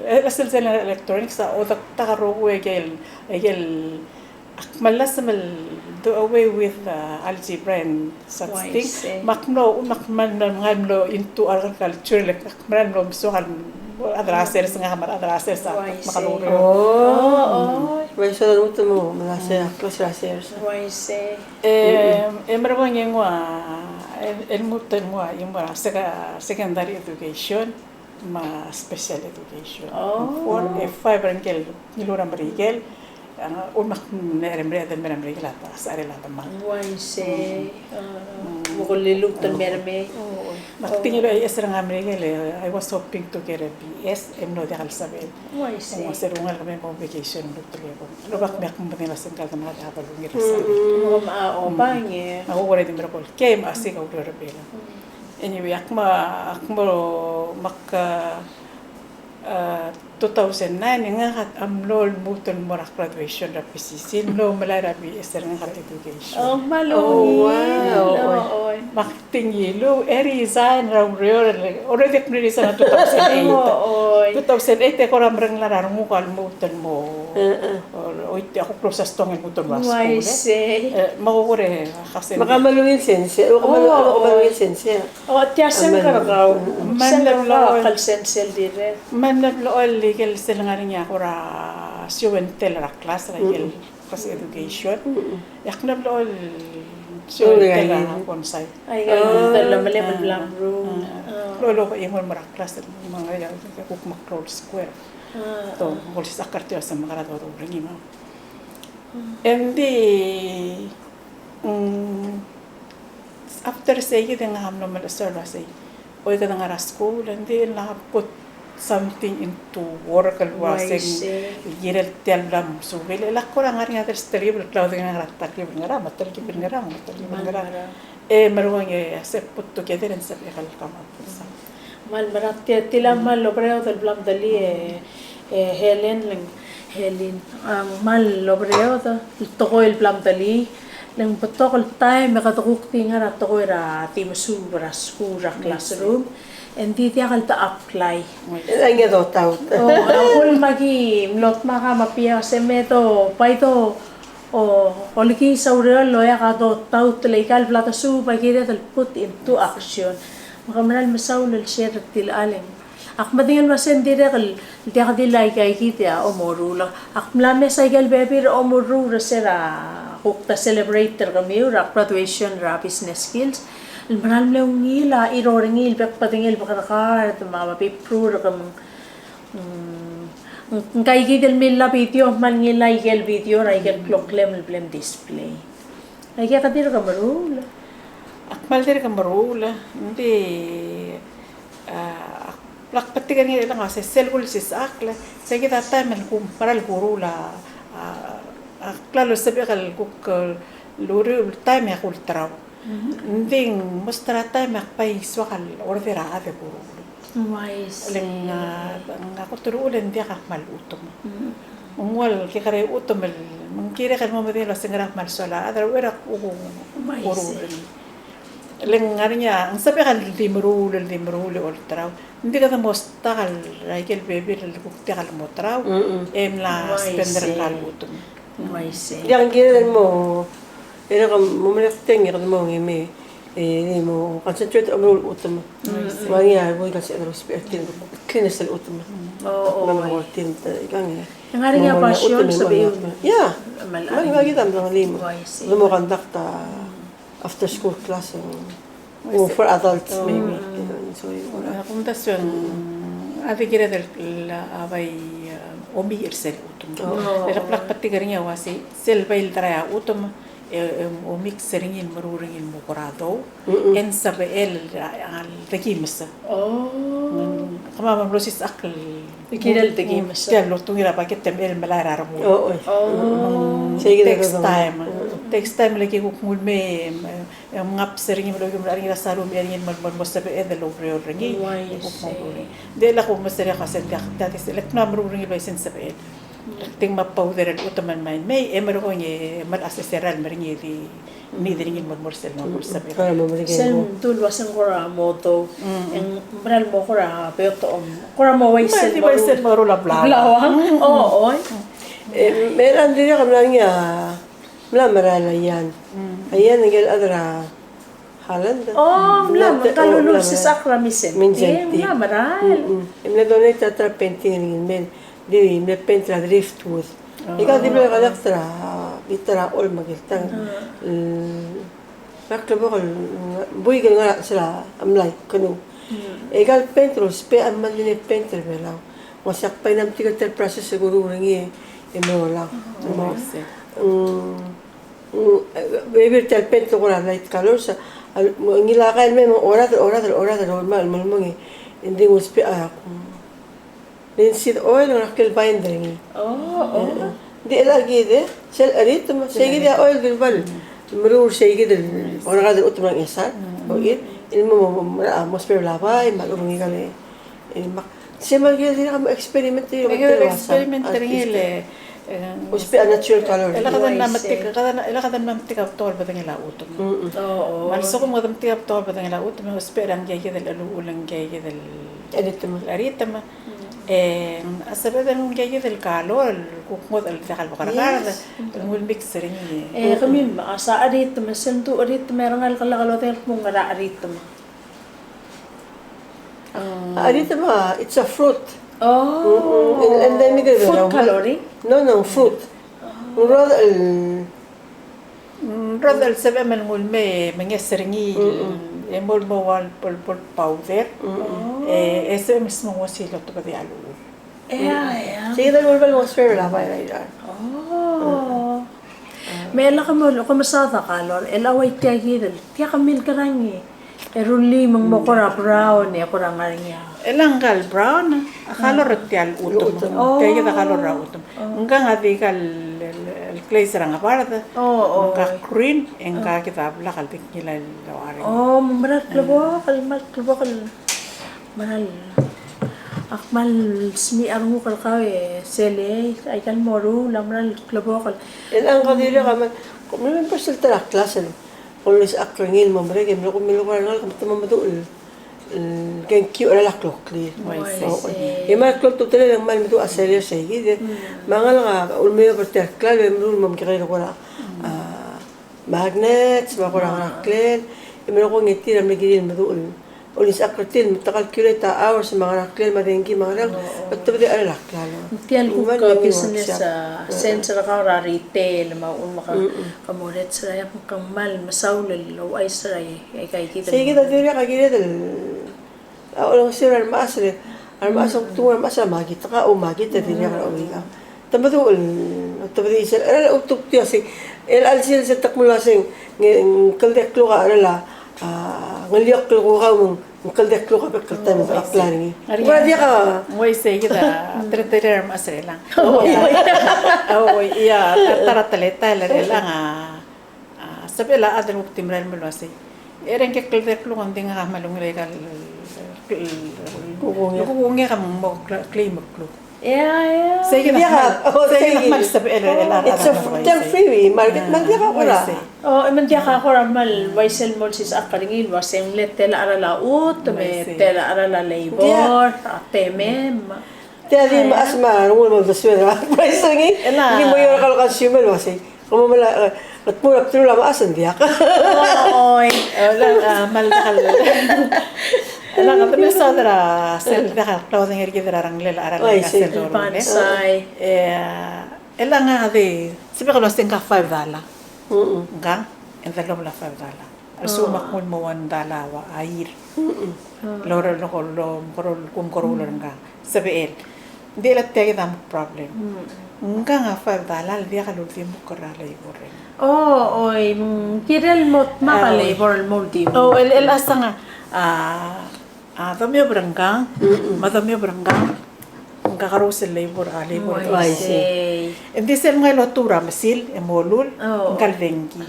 E, sel General Electronics a odak a rokui aike el, aike el, ak melasem el do away with, uh, algebra and such thing. Me ak mlo, me ak mlo, mlo into agriculture, le ak mlo mesoak el chad er a sers, ngak a chad er a sers a, me ak mlo. Oh, oh. Uaisei, a lmuut el mo melai a kles er a sers. Uaisei. E, e merekong e ngua, e, e lmuut el ngua, e ngua sec-, secondary education. me a special education. Oh. Four, e five er ngike el ngiluu er a Merikel, a, ulemak me ng mle er a Merikel a ta, a secherel a demal. Uaisei. Mm. Mo ko liluut el mei er mei. Oh, oh. Me ak di ngiluu a B S er ngii er a Merikel, e, I was hoping to get a B S, e mlo diak el sebechel. Uaisei. Ng ua se el ungil kemiu el mo vacation el lmuut el eou. Lobak me ak mo medengei el uasei ngka el demal a diak bo lungil er a sebechel. Mm, mm. Mo, a, o, mm, bang e. Ak oureor e di merekong el kem, a siik a ureor er a Belau. Mm. Anyway, ak mo, ak mo, me ak, a, two thousand nine, e ngak a mlo lmuut el mo er a graduation er a P C C, el mlo melai er a B S er ngak er a education. Oh, me a ungil. Oh, wow. Oi. Me ak di ngiluu, e resign er a ureor, already ak mle resign er a two thousand eight. Oh, oi. Two thousand eight, e kora meringel a renguk a lmuut el mo, e, e, oit, a kuk close a stong el lmuut el mo er a skuul, e. Uaisei. E, me ak oureor e, ak se. Me ke mle ungil sensei, o ke mle, oh, ke mle ungil sensei. O, tia se ng kerekau. Me a mle blechoel el sel dirrek. Me a mle blechoel el ikel sel ngar er ngii a kora show and tell er a klas, er a ikel klas education. E ak mle blechoel el show and tell er a bonsai. Aike el, a, mle bla mru. A, a. Blechoel el oba e ng mo er a klas, me ng ngar er ngii a kuk meklou el square. A, a. Te olsisechakl er tir el uasei me kede doruul er ngii me. Engdi, mm, after sei kid e ngak a mlo melecheseu el uasei, oi, kede ngar er a skuul, engdi ng put something into work el uasei, uaisei, ng kirel tia el bla msuub el, e ak kora ngar er ngii a telkib el klou, di ngar er ngii a telkib el ngerang, me a telkib el ngerang, me a telkib el ngerang. E merekong e se put together e ng sebechek el come up with something. Me a le mera tia, tia el kmal oberaod el bla mdelii e, e Helen, le ng Helen, a, kmal oberaod el tekoi el bla mdelii, le ng betok el taem e kede kuk di ngar er a tekoi er a di mesuub er a skuul er a classroom, engdi diak el de apply. E ng dot out. O, a uchul me aki mlo dmak a me a bia se me do, bai do, o, olekiis a ureor el oeak a dot out el aika el bla desuub a kired el put into action. Me ke mera el mesaul el share er tia el chelechang. Ak medengei el uasei ng dirrek el diak di le aika kid a omeruul. Ak mla mes aike el bebil er a omeruul er se er a kuk ta celebrate er kemiu er a graduation er a business skills. El mera el mle ungil a chiro er ngii el bek el bedengel bek er a kart me a babier er kemiu. Mm, ng, ngka kid el mla video, me ng ngilai aike el video er aike el kloklem el bla mdisplay. Aike kede dirk meruul. Ak kmal dirk meruul, ng di, a, ak bla kbetik er ngii el uasei sel kulsisechakl, se kid a taem el kuk mera el kuruul a, a, a klalo el sebechek el kuk, e, el uriul el taem e ak ulterau. Ng di most er a taem e ak bai soak el order a chad e kuruul. Uaisei. Le ng, a, ng a kot el uchul e ng diak a kmal chutem. Mm. Ng ua el kekerei chutem el, me ng kirek el mo medengei el uasei ngera kmal soal a chad er a uchei er a kuk kuruul. Uaisei. Le ng ngar er ngii a, ng sebechek el di meruul, el di meruul e olterau. Ng di kede mo stuck er a ikel bebil el kuk diak el mo terau, mm-mm, e mla, uaisei, spend er ngka el chutem. Uaisei. Diak, ng kirel mo, e le ke mo melekoi e kede mo ngii me, e, di mo concentrate el mo chutem. Uaisei. Me ng ngar er ngii a buik el sebeched el ousbech er tir el cleanliness el chutem. O, o. Me ng mo tir el, ikang e. Ng ngar er ngii a passion, sebeched. Ya. Me ng ngar er ngii a kid a mla ngii. Uaisei. Di mo conduct a after school class, o, o for adults, maybe. Mm. So, a kumdasu e ng, a di kired el, a bai, e, omiich er sel chutem. O. E le bla kbetik er ngii a uasei, sel bai el dry a chutem, e, e, omiik er ngii el meruul er ngii el mo kora dou, mm-mm, e ng sebechel a, a, a dekimes. O. Mm, kemam a mlo sisechakl el kirel dekimes. Tia el lotungii er a bucket e mechei el melai er a rengul. O, o. O. Mm, takes time. Mm. Takes time, le ki kuk nguu el mei, e, e mngaps er ngii me lokiu el mla er ngii er a salu, me er ngii el mo, mo, mo sebeched el oureor er ngii. Uaisei. E kuk mo oureor. Ng di le ak omes er a kuk se ng diak, diak di se, le ak mla meruul er ngii el uaisei ng sebechel. Ak di ngmai a powder el chutem el mei, e merekong e mla sesei el mer ngii e di need er ngii el mo, mo sebechel. Mm. Sel mdu el uasei ng kora mo dou. Mm. E ng mera el mo kora beot, kora mo uaisei el mo, uaisei el mo meruul a blauang. Blauang. Mm. O, oi. E, me er a dirrek el mla er ngii a mla merael a Ian. Mm. A Ian, ngike el chad er a Holland. O, mla, mla, mla, mla merael. Mindszenty. Mindszenty. Mla merael. Mm, mm. E mla donate a ta er a painting er ngii el mei. Di mle paint er a driftwood. O. Ika di mle collect er a, bita er a olmekeltang. Mm. El, me a klebokel, buik el ngar er a chelsel a mlai, canoe. E ikal paint el ousbech a mle paint er a Belau. Ng uaisei ak bai mtik er tia el process e kuruul er ngii e meruul. Mm. Mm, e, bebil tia el paint el kora light colors, a, a, ngilai a kai el mei me ng oradel, oradel, oradel, oradel, me ng mo, me ng mo, e, ng di ng ousbech a, mm, linseed oil, ngera kel binder er ngii. Oh, oh. E, e. Ng di el kid e, sel cherit, me, sei kid a oil, di el bal. Mm. Meruul sei kid el, mm, oradel el chutem er a ngesar, mm, o ir, el mo, mo, mo, a, mo ousbech er a bai, me a lechub e ng ikal, e, e, mak, Sei me a kirel dirrek el mo experiment er ngii, me a kirel experiment er ngii el, e, ousbech a natural color. E le kede mla metik, kede, e le kede mla metik a betok el bedengel a chutem. Mm, mm. Oh, oh. Me a lsekum kede metik a betok el bedengel a chutem, me ousbech er ngii a kid el, el, el, kid el, cheritem. Cheritem. Mm. E, a sebeched el nguu a kid el color, el kuk ngodech el diak el bekerekard, yes, el nguu el mix er ngii. E, kemiu, a se a cheritem, sel du cheritem er ngii el kuk lak lodengei el kmo ngera cheritem. A cheritem a, it's a fruit. Oh. Mm, mm. And, and then you get fruit coloring? No, no, fruit. Oh. Ng rrodech el, mm, rrodech el sebechem el nguu el mei, me ngeso er ngii, mm, mm, e mo, mo ua el pol, pol powder. Mm, mm. Oh. E, e sebechem el smong ua sei el otobedii a lechub. Ea, ea. Sei kid a lulebel ng ousbech er a bai er a irechar. Oh. Me e le ke mo, ke mesaod a color, e le ua tia kid el, tia kemiu el kerang e rullii me ng mo kora brown, e kora ngar er ngii a. E le ngka el brown, a color er tia el chutem. Chutem. Oh. Tia kid a color er a chutem. Oh. Ngka a di ikal, el, el glaze er a ngebard. Oh, oh. Ngka green, e ngka kid a black el di ngilai el loar er ngii. Oh, me ng mera el klebokel, me ng mera el klebokel. Mera el, ak kmal smiich a renguk el kau e sel, e, aika el moruul a mera el klebokel. E ng ka dirrek a kmal, ko mle members el ta er a class el, ko mle sebechek er ngii el mo merek e mle ko mle ko er a rengalek me te mo meduch el, el, kengkiu er a kloklir. Oi, sei. E mera el klou el ultutelel e ng kmal meduch a seller sei kid e. Mm. Me a ngalek a ulemeob er tia el klalo e meruul el mo mekekerei el ko er a, a, magnets, me a ko er a ngeraklel, e mle ko ngii tir a mle kirir el meduch el olisechakl er tir el me te calculate a hours me a ngeraklel me a dengki me a ngerang, me te tobedii a cheral a klalo. Tia el kuk business, a, sense er kau er a retail, me a uchul me ke, ke mo er tir er a, e kmal mesaul el ouchais er a, e, aika kid. Sei kid a dirrek a kired el A olengeseu er a remechas er, a remechas, ng tmuu a remechas er a makit, ka oumakit a dirrek er a uriul. Te meduch el, te meduch el, el, utuk tia sei, el, el sel, sel te kmo el uaseng, ng, ng kldei a kluk a cheral a, a, ngeliokl el kukau me ng kldei a kluk a bek el taem el kla er ngii. Ng ua diak a. Ng uaisei kid a, teletelel a remechas er chelechang. Oi, ia, ta er a teletael er chelechang a. A, sebechel a chad el kuk di merael el uasei. E ng kldei a kluk, ng di ngak a kmal ungil aika el, el, el, kuk ungil. Kuk ungil a mo kl-, claim a kluk. Ia, ia. Sei kid a kmal, o, sei kid a kmal sebechel el, el, el, it's a, a, free market, me ng diak a kora. O, me ng diak a kora kmal uaisei el mo olsisechakl er ngii el uasei ng le tela a cheral a chutem, me tela a cheral a labor, a temem. Tia di mechas me a rengul mo uldesuel er a price er ngii. Ng di mo er a kau el consumer el uasei. Kom mo mla, e, tmuu er a bdelul a mechas e ng diak. Oi. E, le, a, mal, mal. E le, kede mesaod er a sel diak el clothing er kid er a rengelel a cheral a sel doruul. Bonsai. E, e le ngak a di, sebechek el uasei ngka five dollar. Mm-mm. Ngka, e ng delobel a five dollar. A lsekum ak nguu el mo one dollar a year. Mm-mm. Lo, lo, lo, lo, mekeroul, kumkeroul er ngka. Sebechel. Ng di le tia kid a mo problem. Mm. Ngka a five dollar el diak a uldimukl er a labor er ngii. O, oi, mm, kirel mo dmak a labor el mo uldimukl. O, el, el chesang a, a, A, domiob er ngkang, me a domiob er ngkang, ng kakerous el labor, a, labor. Uaisei. Ng di sel mngai el otuu er a mesil, e molul, ngka el dengki.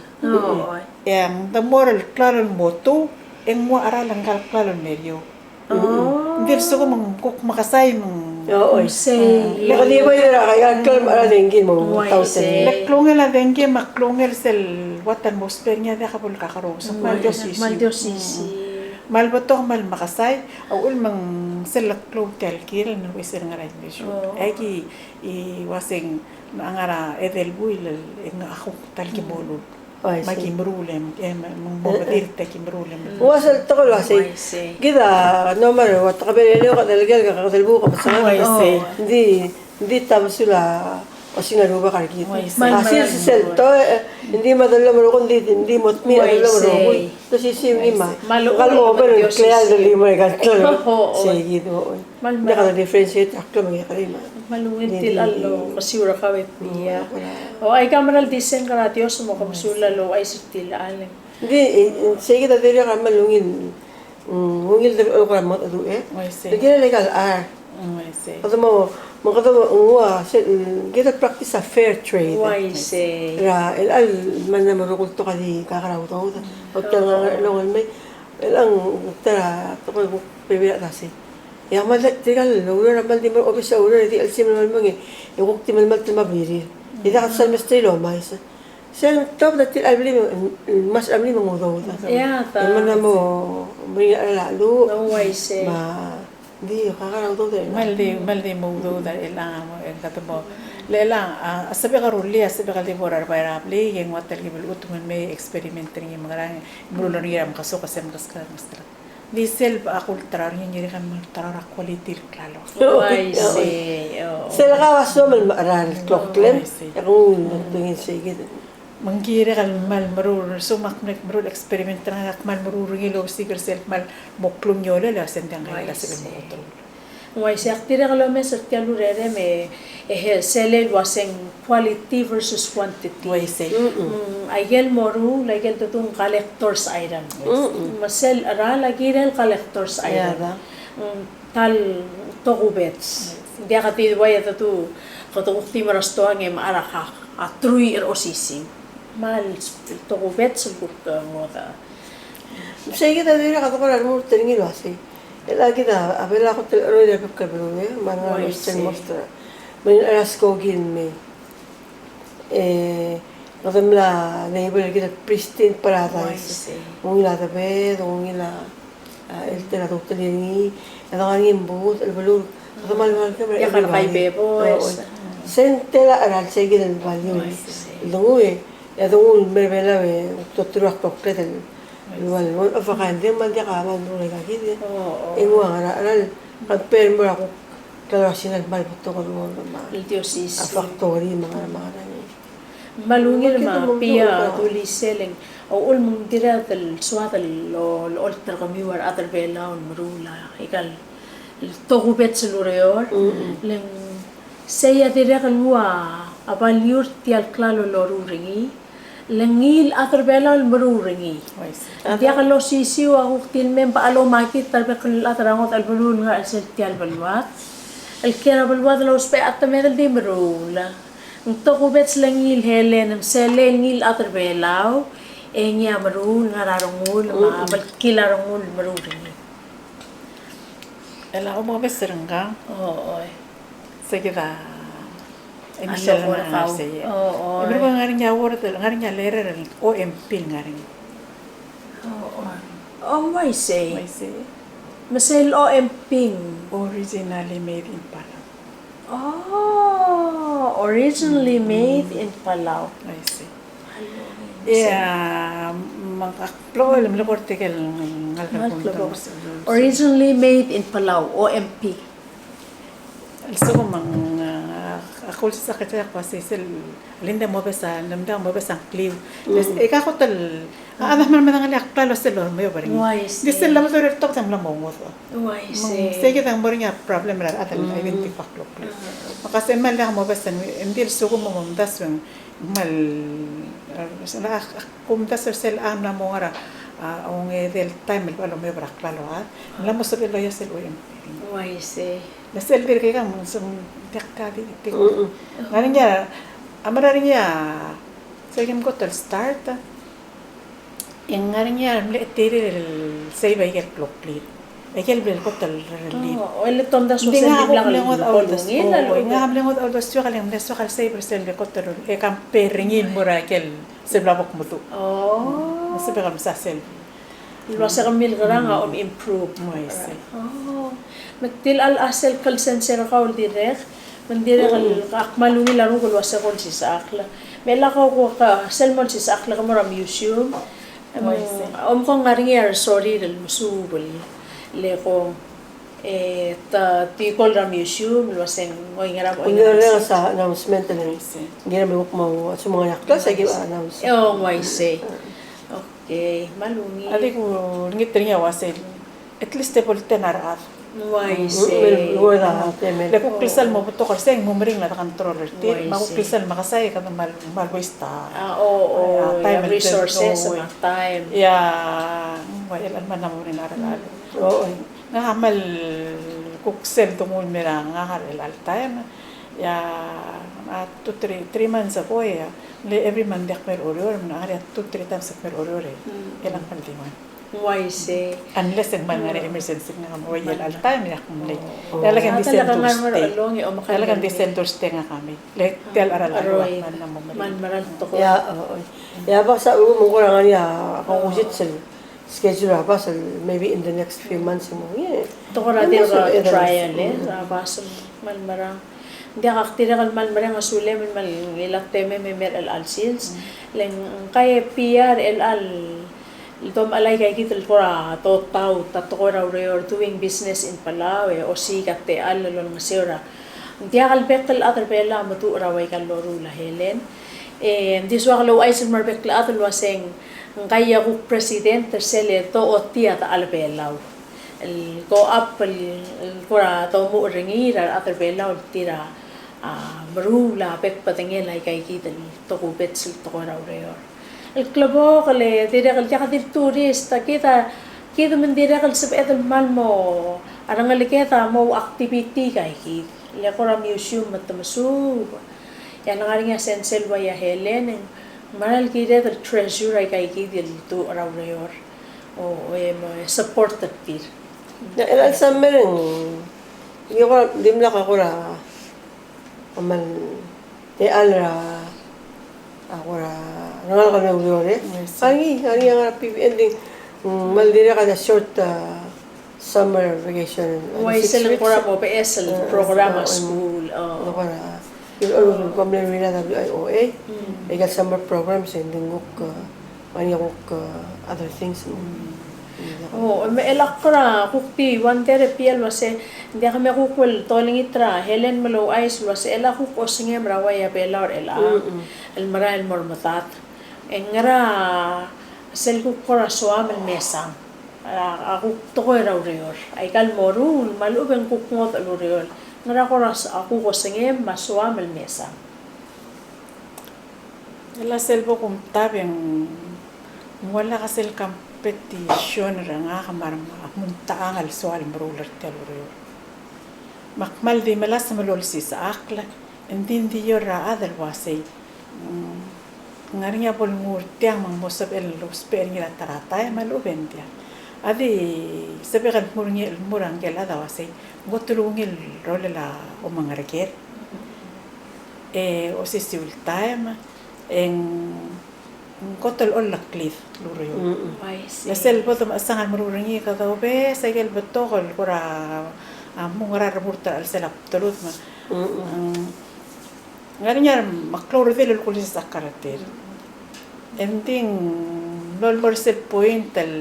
E ng de mo er a klalo el motuu, e ng ua cheral ngka el klalo el meriou. Ng di lsekum ng kuk mekesai me ng. Uaisei. Le di bai er a klalo el dengki me ng thousand. Le klungel a dengki me a klungel sel uata el mo spend er ngii a diak bo le kakerous. Kmal di osisiu. Kmal di osisiu. Me a le betok me a le mekesai, a uchul me ng sel klou tia el kirel el uaisei el ngar er a English. Aki, e uaisei ng ngar er a edei el buil el, e ng a kuk ta el ki molul. Me aki meruul e, e, me ng mo medir tia ki meruul e. Ng ua sel tekoi el uaisei. Kid a, no matter what, te kebeleleu, kede lekel, kede lebu, kede mesengai. Ng di, ng di tabesul a Osing a rubak er kid. Uaisei. A sils sel to, e, ng di me a dellomel rokui, ng di, ng di mo dmeu a dellomel rokui. Uaisei. Te osisiu ngii me a. Uaisei. Me a lechub e ng di mo klou a dellomel er kid. Oi. Sei kid, oi. Me ng diak a differentiate a klou me a kekerei me a. Me a lechub e ng di, di, di, di. Kesiu er kau e Pia. Mm, kora. O, aika mera el di seng er a Dios me kom sulang el ouchais er tia el challenge. Ng di, e, e, sei kid a dirrek el kmal ungil. Mm, ungil di el kora mengedecheduch, e. Uaisei. Ng kirel aika el chad. Mm, uaisei. Kede mo, me kede mo nguu a, se, mm, kede practice a fair trade. Uaisei. Er a, el, el, me ng mo rokui el betok a di kakerei a udoud. Mm. Otel ngar er a ongelmei. El ng, ta er a, tekoi el kuk bebil a dasi. E a kmal di, tirka el oureor a kmal di mo er a obis a ureor, e di chelsel me ng mei, e kuk di melemalt el mo blirir. E diak a sal mesterir el omais. Sel top er tir a blim, mas a blim a udoud. Ia, ta. E me ng mo, mo er a lu. No, uaisei. Me a di, kakerei a udoud er a. Kmal di, kmal di mo udoud er a, e le ng mo, e kede mo. Le le, a, a sebechek a rullii, a sebechek el di bo er a rebai er a blai, e ng ua ta el ki bo el chutem el mei experiment er ngii me ngerang, meruul er ngii er a mekesuk, e se mekeskak, meskak. Di sel bo a kulterau er ngii, ng kirek el mo ulterau er a quality el klalo. Uaisei, o. Sel kau a soam el mecherar el kloklem, e kung, kung sei kid. Me ng kirek el kmal meruul, so me ak mle meruul experiment er ngak, ak kmal meruul er ngii el osiik er sel kmal mo klungiolel, e a sel diak a ngii el sebechem el mo ulterau. Uaisei, ak dirrek el omes er tia el urerem e, e, sel el uaseng quality versus quantity. Uaisei. Mm, aike el moruul, aike el dedu ng collector's item. Uaisei. Me sel cheral a kirel collector's item. Ia, da. Mm, ta el tokubets. Uaisei. Ng diak di ua dedu, kede kuk di mo er a stoang e mechar a kak, a truich er a osisiu. Me a le tokubets el kuk, e, ngodech. Me sei kid a dirrek a tekoi er a remurt er ngii el uasei. E le kid a, a Belau a kot el cheroid er a bek el beluu, e, me a ngar er a Western most er a. Me ng ngar er a skoki el mei. E, kede mla label er kid el pristine paradise. Ungil a debed, ungil a, a, el ta er a dotel er ngii, e de ngar er ngii a booth, el beluu, kede mal ngar er ngii a everybody. Ia, kede kai bebo, o, e, o. Sei ng tela er a, sei kid el value. Uaisei. El denguu, e, E a denguu el mei er a Belau e, ultutelul a kloklet el, el ua, one of a kind, e ng kmal diak a kmal meruul aika kid. O, o. E ng ua ngera, ngera el compare el mo er a kuk klalo er a Sina el kmal betok el mo, me a, el di osisiu. A factory me a ngera me a ngera. Me a ungil me a Pia, a dulii sel, e ng, a uchul me ng dirrek el soad el, lo, lolecholt er kemiu a rechad er a Belau el meruul aika el tokubets el ureor, mm, le ng sei a dirrek el nguu a value er tia el klalo el loruul er ngii, le ngii el chad er a Belau el meruul er ngii. Uaisei. Ng diak losisiu a kuk di el mei me bo lomakit er a bek el chad er a ngodech el beluu el ngar er a chelsel tia el beluad. El kiei er a beluad el ousbech a temed el di meruul. Ng tokubets le ngii el helen, ng sel ngii el chad er a Belau, e ngii a meruul, ngar er a rengul, me a, mm, beltkil a rengul el meruul er ngii. E le kom omes er ngkang. O, oi. Sei kid a, e, a Michelle, logo er kau. Sei. O, oi. E merekong e ng ngar er ngii a word, ngar er ngii a letter el O M P el ngar er ngii. O, oi. O, uaisei. Uaisei. Me sel O M P ng. Originally made in Palau. O, originally made in Palau. Uaisei. Ia, me ak blechoel el mle kora tirke el ngalek el kuk. Originally made in Palau, O M P. A lsekum ng, a, ak ulsisechakl er a kuk uasei sel, a le ng diak mobes a, ng diak mobes a ngkliu. E ka kot el, a, a chad a kmal medengelii a klalo sel lomeob er ngii. Uaisei. Ng di sel lebo er a top e ng mla mo ngodech. Uaisei. Me ng sei kid a mo er ngii a problem er a rechad el identify a kloklir. Me ka se el kmal diak mobes a, ng di a lsekum ng mo omdasu e ng kmal, e, se ng, a, a, kumdasu er sel a mla mo ngar er a, a, ongedei el taem el bo lomeob er a klalo a chad, ng mla mo sebechel el loia sel O M P. Uaisei. Le sel dirk ikang me ng se ng diak a di, di. Ngar er ngii a, a mera er ngii a, sei kim kot el start, e ng ngar er ngii a mle cheterir el save aike el kloklir. Aike el bla el kot el relief. O, e le te omdasu sel dimlak el bo lungil a lechub. Ngak a mle ngodech a uldesuek, e le ng mle soak el save er sel bla el kot el, e compare er ngii el mo er aike el sel bla bo kmeduch. O. Me se bek el mesa sel. El uase kemiu el ngerang a om improve. Uaisei. O. Me tia el chelsel el sensei er kau el dirrek, me ng dirrek el ak kmal ungil a renguk el uase ko olsisechakl. Me lak ko, ko, sel mo olsisechakl ke mo er a museum. Uaisei. Omko ng ngar er ngii a resorir el mesuub el, le ko E, ta, di call er a museum, el uaseng, oi, ngera bo, oi, ngera, ngera sa announcement el. I see. Ngera me kuk mo, sumang a class, e ki announce. E, o, uaisei. Okay, me a ungil. A di kulengit er ngii a uasei, at least te bo el ten a rechad. Uaisei. Mm, mm, mm, mm. Le kuk klsal mo betok er sei, ng mo meringel a control er tir, me a kuk klsal mekesai, kede mal, mal waste a, a, o, o, a, time, resources, o, me a time. Ia, ng ua el, el mla mo meringel a rechad. O, o. Ngak a kmal kuk sel donguu el mei er a ngak er chelecha el taem. Ia, a two, three, three months ago, ia, le every month e ak mei er Oreor, me ng ngar er ngii a two, three times e ak mei er Oreor, e. Mm. E le ak kmal di ua. Uaisei. Unless e ng kmal ngar er ngii a emergency, ngak a mei er chelecha el taem, e ak mlei. Oh. E le kede di sel Thursday. E le kede di sel Thursday ngak a mei. Le tia el cheral a ua, kmal mla mo meringel. Kmal mera el tekoi. Ia, o, o. Ia, bas a, um, ng kora ngar er ngii a, a, opposite sel schedule er a bas el maybe in the next few months, mo, yeah. Te kora dirk trial, e, er a bas el kmal merang. Ng diak, ak dirrek el kmal mereng a sulem el kmal ngilai a temem e mei er chelecha el sils. Mm. Le ngka e piar er chelecha el domechel aika kid el kora totaut a tekoi er a ureor, doing business in Palau, e osiik a techall el olengeseu er a Ng diak el bek el chad er Belau a meduch er a ua ika el loruul a Helen. E, ng di soak el ouchais el mo er a bek el chad el uaseng, ngka a kuk president er sel dochotii a techall er Belau el go up el, el kora domuchel er ngii er a rechad er Belau el tir a, a, meruul a bek el bedengel aika kid el tokubets el tekoi er a ureor. El klebokel e dirrek el diak di el tourist, a kid a, kid me ng dirrek el sebeched el kmal mo, a rengeleked a mo activity aika kid. Le kora museum me te mesuub. E a lengar er ngii a sensei el ua ia Helen, e ng mera el kired el treasure aika kid el duch er a ureor. O, e mo support er tir. Ia, el, el summer e ng, e kora, dimlak a kora, a kmal techall er a, a kora, rengalek el mei er a ureor, e. Yes. Ngar er ngii, ngar er ngii a ngar er a PVN, ng di, mm, kmal dirrek a short, a, summer vacation. Uaisei, six weeks. Kora mo beches el, a, program er a, a, school, o. Kora, kora, kora mle mei er a W I O A. Mm. Aika el summer program, se ng di kuk, a, Ngar er ngii a kuk, uh, other things, no? Mm. O, me chelecha kora kuk di wonder er a bia el uase, ng diak me kuk ua el dolengit er a Helen me louchais el uase, chelecha kuk osengem er a ua ia Belau er chelecha, mm, el merael el mo er medad. E ngera sel kuk kora soam el mesang a, a kuk tekoi er a ureor. Aika el moruul, me a lechub e ng kuk ngodech el ureor. Ngera kora s-, a kuk osengem me a soam el mesang. E le sel bo kumtab e ng ua lak sel competition er ngak me a remo, a kmo ng techang el soal meruul er tia el ureor. Me ak kmal di melasem el olsisechakl, e ng di, ng di ua er a chad el uasei, mm, ng ngar er ngii a bo lenguu er tiang me ng mo sebechel el ousbech er ngii er a ta er a taem, me a lechub e ng diak. A di sebechek el dmu er ngii, el dmu er a ngike el chad a uasei, ng kot el ungil el rolel a omengereker. E osisiu el taem, e ng, ng kot el oleklid el ureor. Mm-mm. I see. Le sel bo domechesang el meruul er ngii, kede obes aike el betok el kora, a, mung er a remurt er a chelsel a bdelud me. Mm-mm. Ng ngar er ngii a remeklou el redil el kulsisechakl er tir. E ng di ng mlo, mlo er sel point el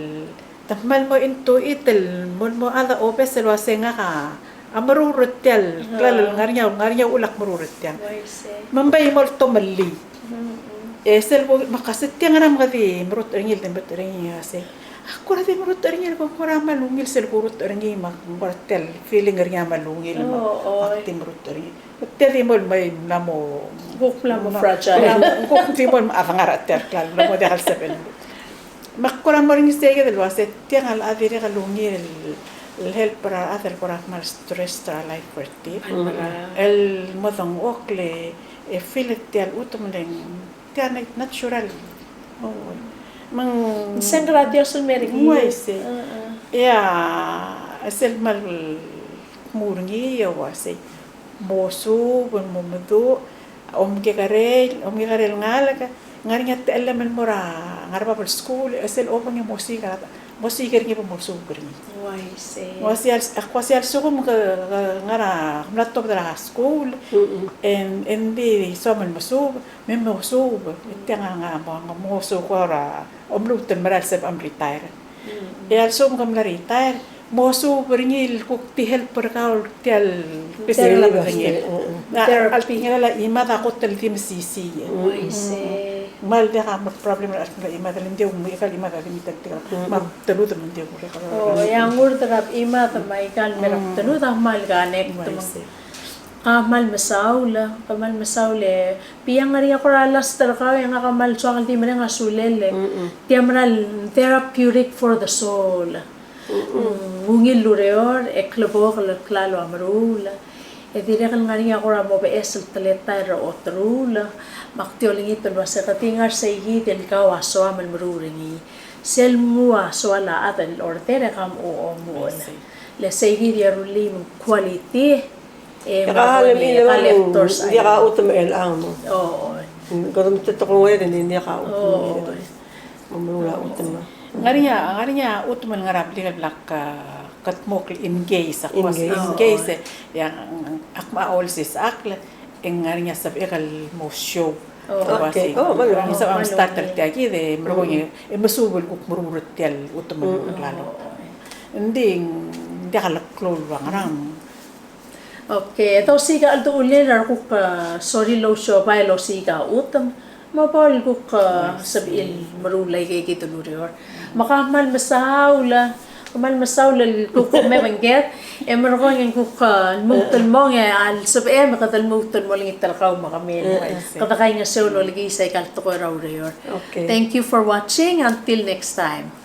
te kmal mo into it el mo, mo chad a obes el uase ngak a meruul er tia el klalo el ngar er ngii a, ngar er ngii a uchul ak meruul er tiang. Uaisei. Me ng bai mo el tomellii. Mm-mm. E sel bo, me ak uase tiang ngera me ke di merutech er ngii, el di merutech er ngii, uase, ak kora di merutech er ngii, el kora kmal ungil sel kurutech er ngii, me ak kora tia el feeling er ngii a kmal ungil, me ak di merutech er ngii. Tia di mo el mei mla mo, kuk mla mo fragile. Mla mo, kuk di mo el mechad a ngar er tia el klalo, mla mo diak el sebechel. Me ak kora mo er ngii sei kid el uase tiang a locha dirrek el ungil el, el help er a rechad el kora kmal stress er a life er tir. Mm. El mo dengchokl e feel er tia el chutem el ng tia a natural. O, me ng, ng sengkar a Dios el mei er ngii. Ng uaisei. Ia, sel kmal dmu er ngii e uasei, mosuub, mo meduch, omkekerei, omkekerei el ngalek, ngar er ngii a techellem el mo er a ngar er a bab el skuul, e sel obeng e mosiik a, mosiik er ngii e mosuub er ngii. Uaisei. Ng uaisei a, ak uaisei a lsekum ke, ke ngar er a, ke mla tobed er a skuul, mm-mm, e ng, e ng di soam el mesuub, me mosuub, e tiang a ngar er a mo, mo mesuub er a omluut el merael el sebechem el retire. Mm. E a lsekum ke mla retire, Mo suub er ngii el kuk di help er kau er tia el best el bedengir. Therapy. A, a lechub e ng chimad a kot el di mesisiich. Uaisei. Kmal diak a mo problem er a chimad el ng di ungil a chimad a di mei tia el tekoi. Me a bdelud me ng di ungil. O, e a ngurd er a chimad me aika el mera bdelud a kmal connect. Uaisei. Ka kmal mesaul, ka kmal mesaul e. Bai ngar er ngii a kora last er kau e ngak a kmal soak el di mereng a sulel e. Tia mera el therapeutic for the soul. Mm, ungil el ureor, e klebokel el klalo a meruul. E dirrek el ngar er ngii a kora mo beches el teletael er a oteruul. Me ak di olengit el uase kede ngar er seikid el kau a soam el meruul er ngii. Sel mnguu a soal a chad el order e kam omuchel. Le seikid a rullii me ng quality. E, e ka, me a lechub e ng diak a chutem el chang. O. Kede mo te tekoi e ng diak a chutem. O. Ng meruul a chutem. Ngar er ngii a, ngar er ngii a chutem el ngar er a blik el bla kdmokl el engage, ak uase engage, e, ak mo olsisechakl, e ng ngar er ngii a sebechek el mo show. Okay. O, me a lechub e ng start er tia kid e merekong e mesuub el kuk meruul er tia el chutem el klalo. Ng di, ng diak a leklou el ua ngerang. Okay, e dosiik a cheldechulel a rekuk, e, sorir el ousiobai el osiik a chutem, me bo el kuk, e, sebechir el meruul aike kid el ureor. Me ka kmal mesaul, kmal mesaul el kuk me bengked, e merekong e ng kuk, e, lmuut el mong e a lsebechem e kede lmuut el mo olengit er kau me kemiu. Kede kaingeseu el olekiis aika el tekoi er a ureor. Okay. Thank you for watching. Until next time.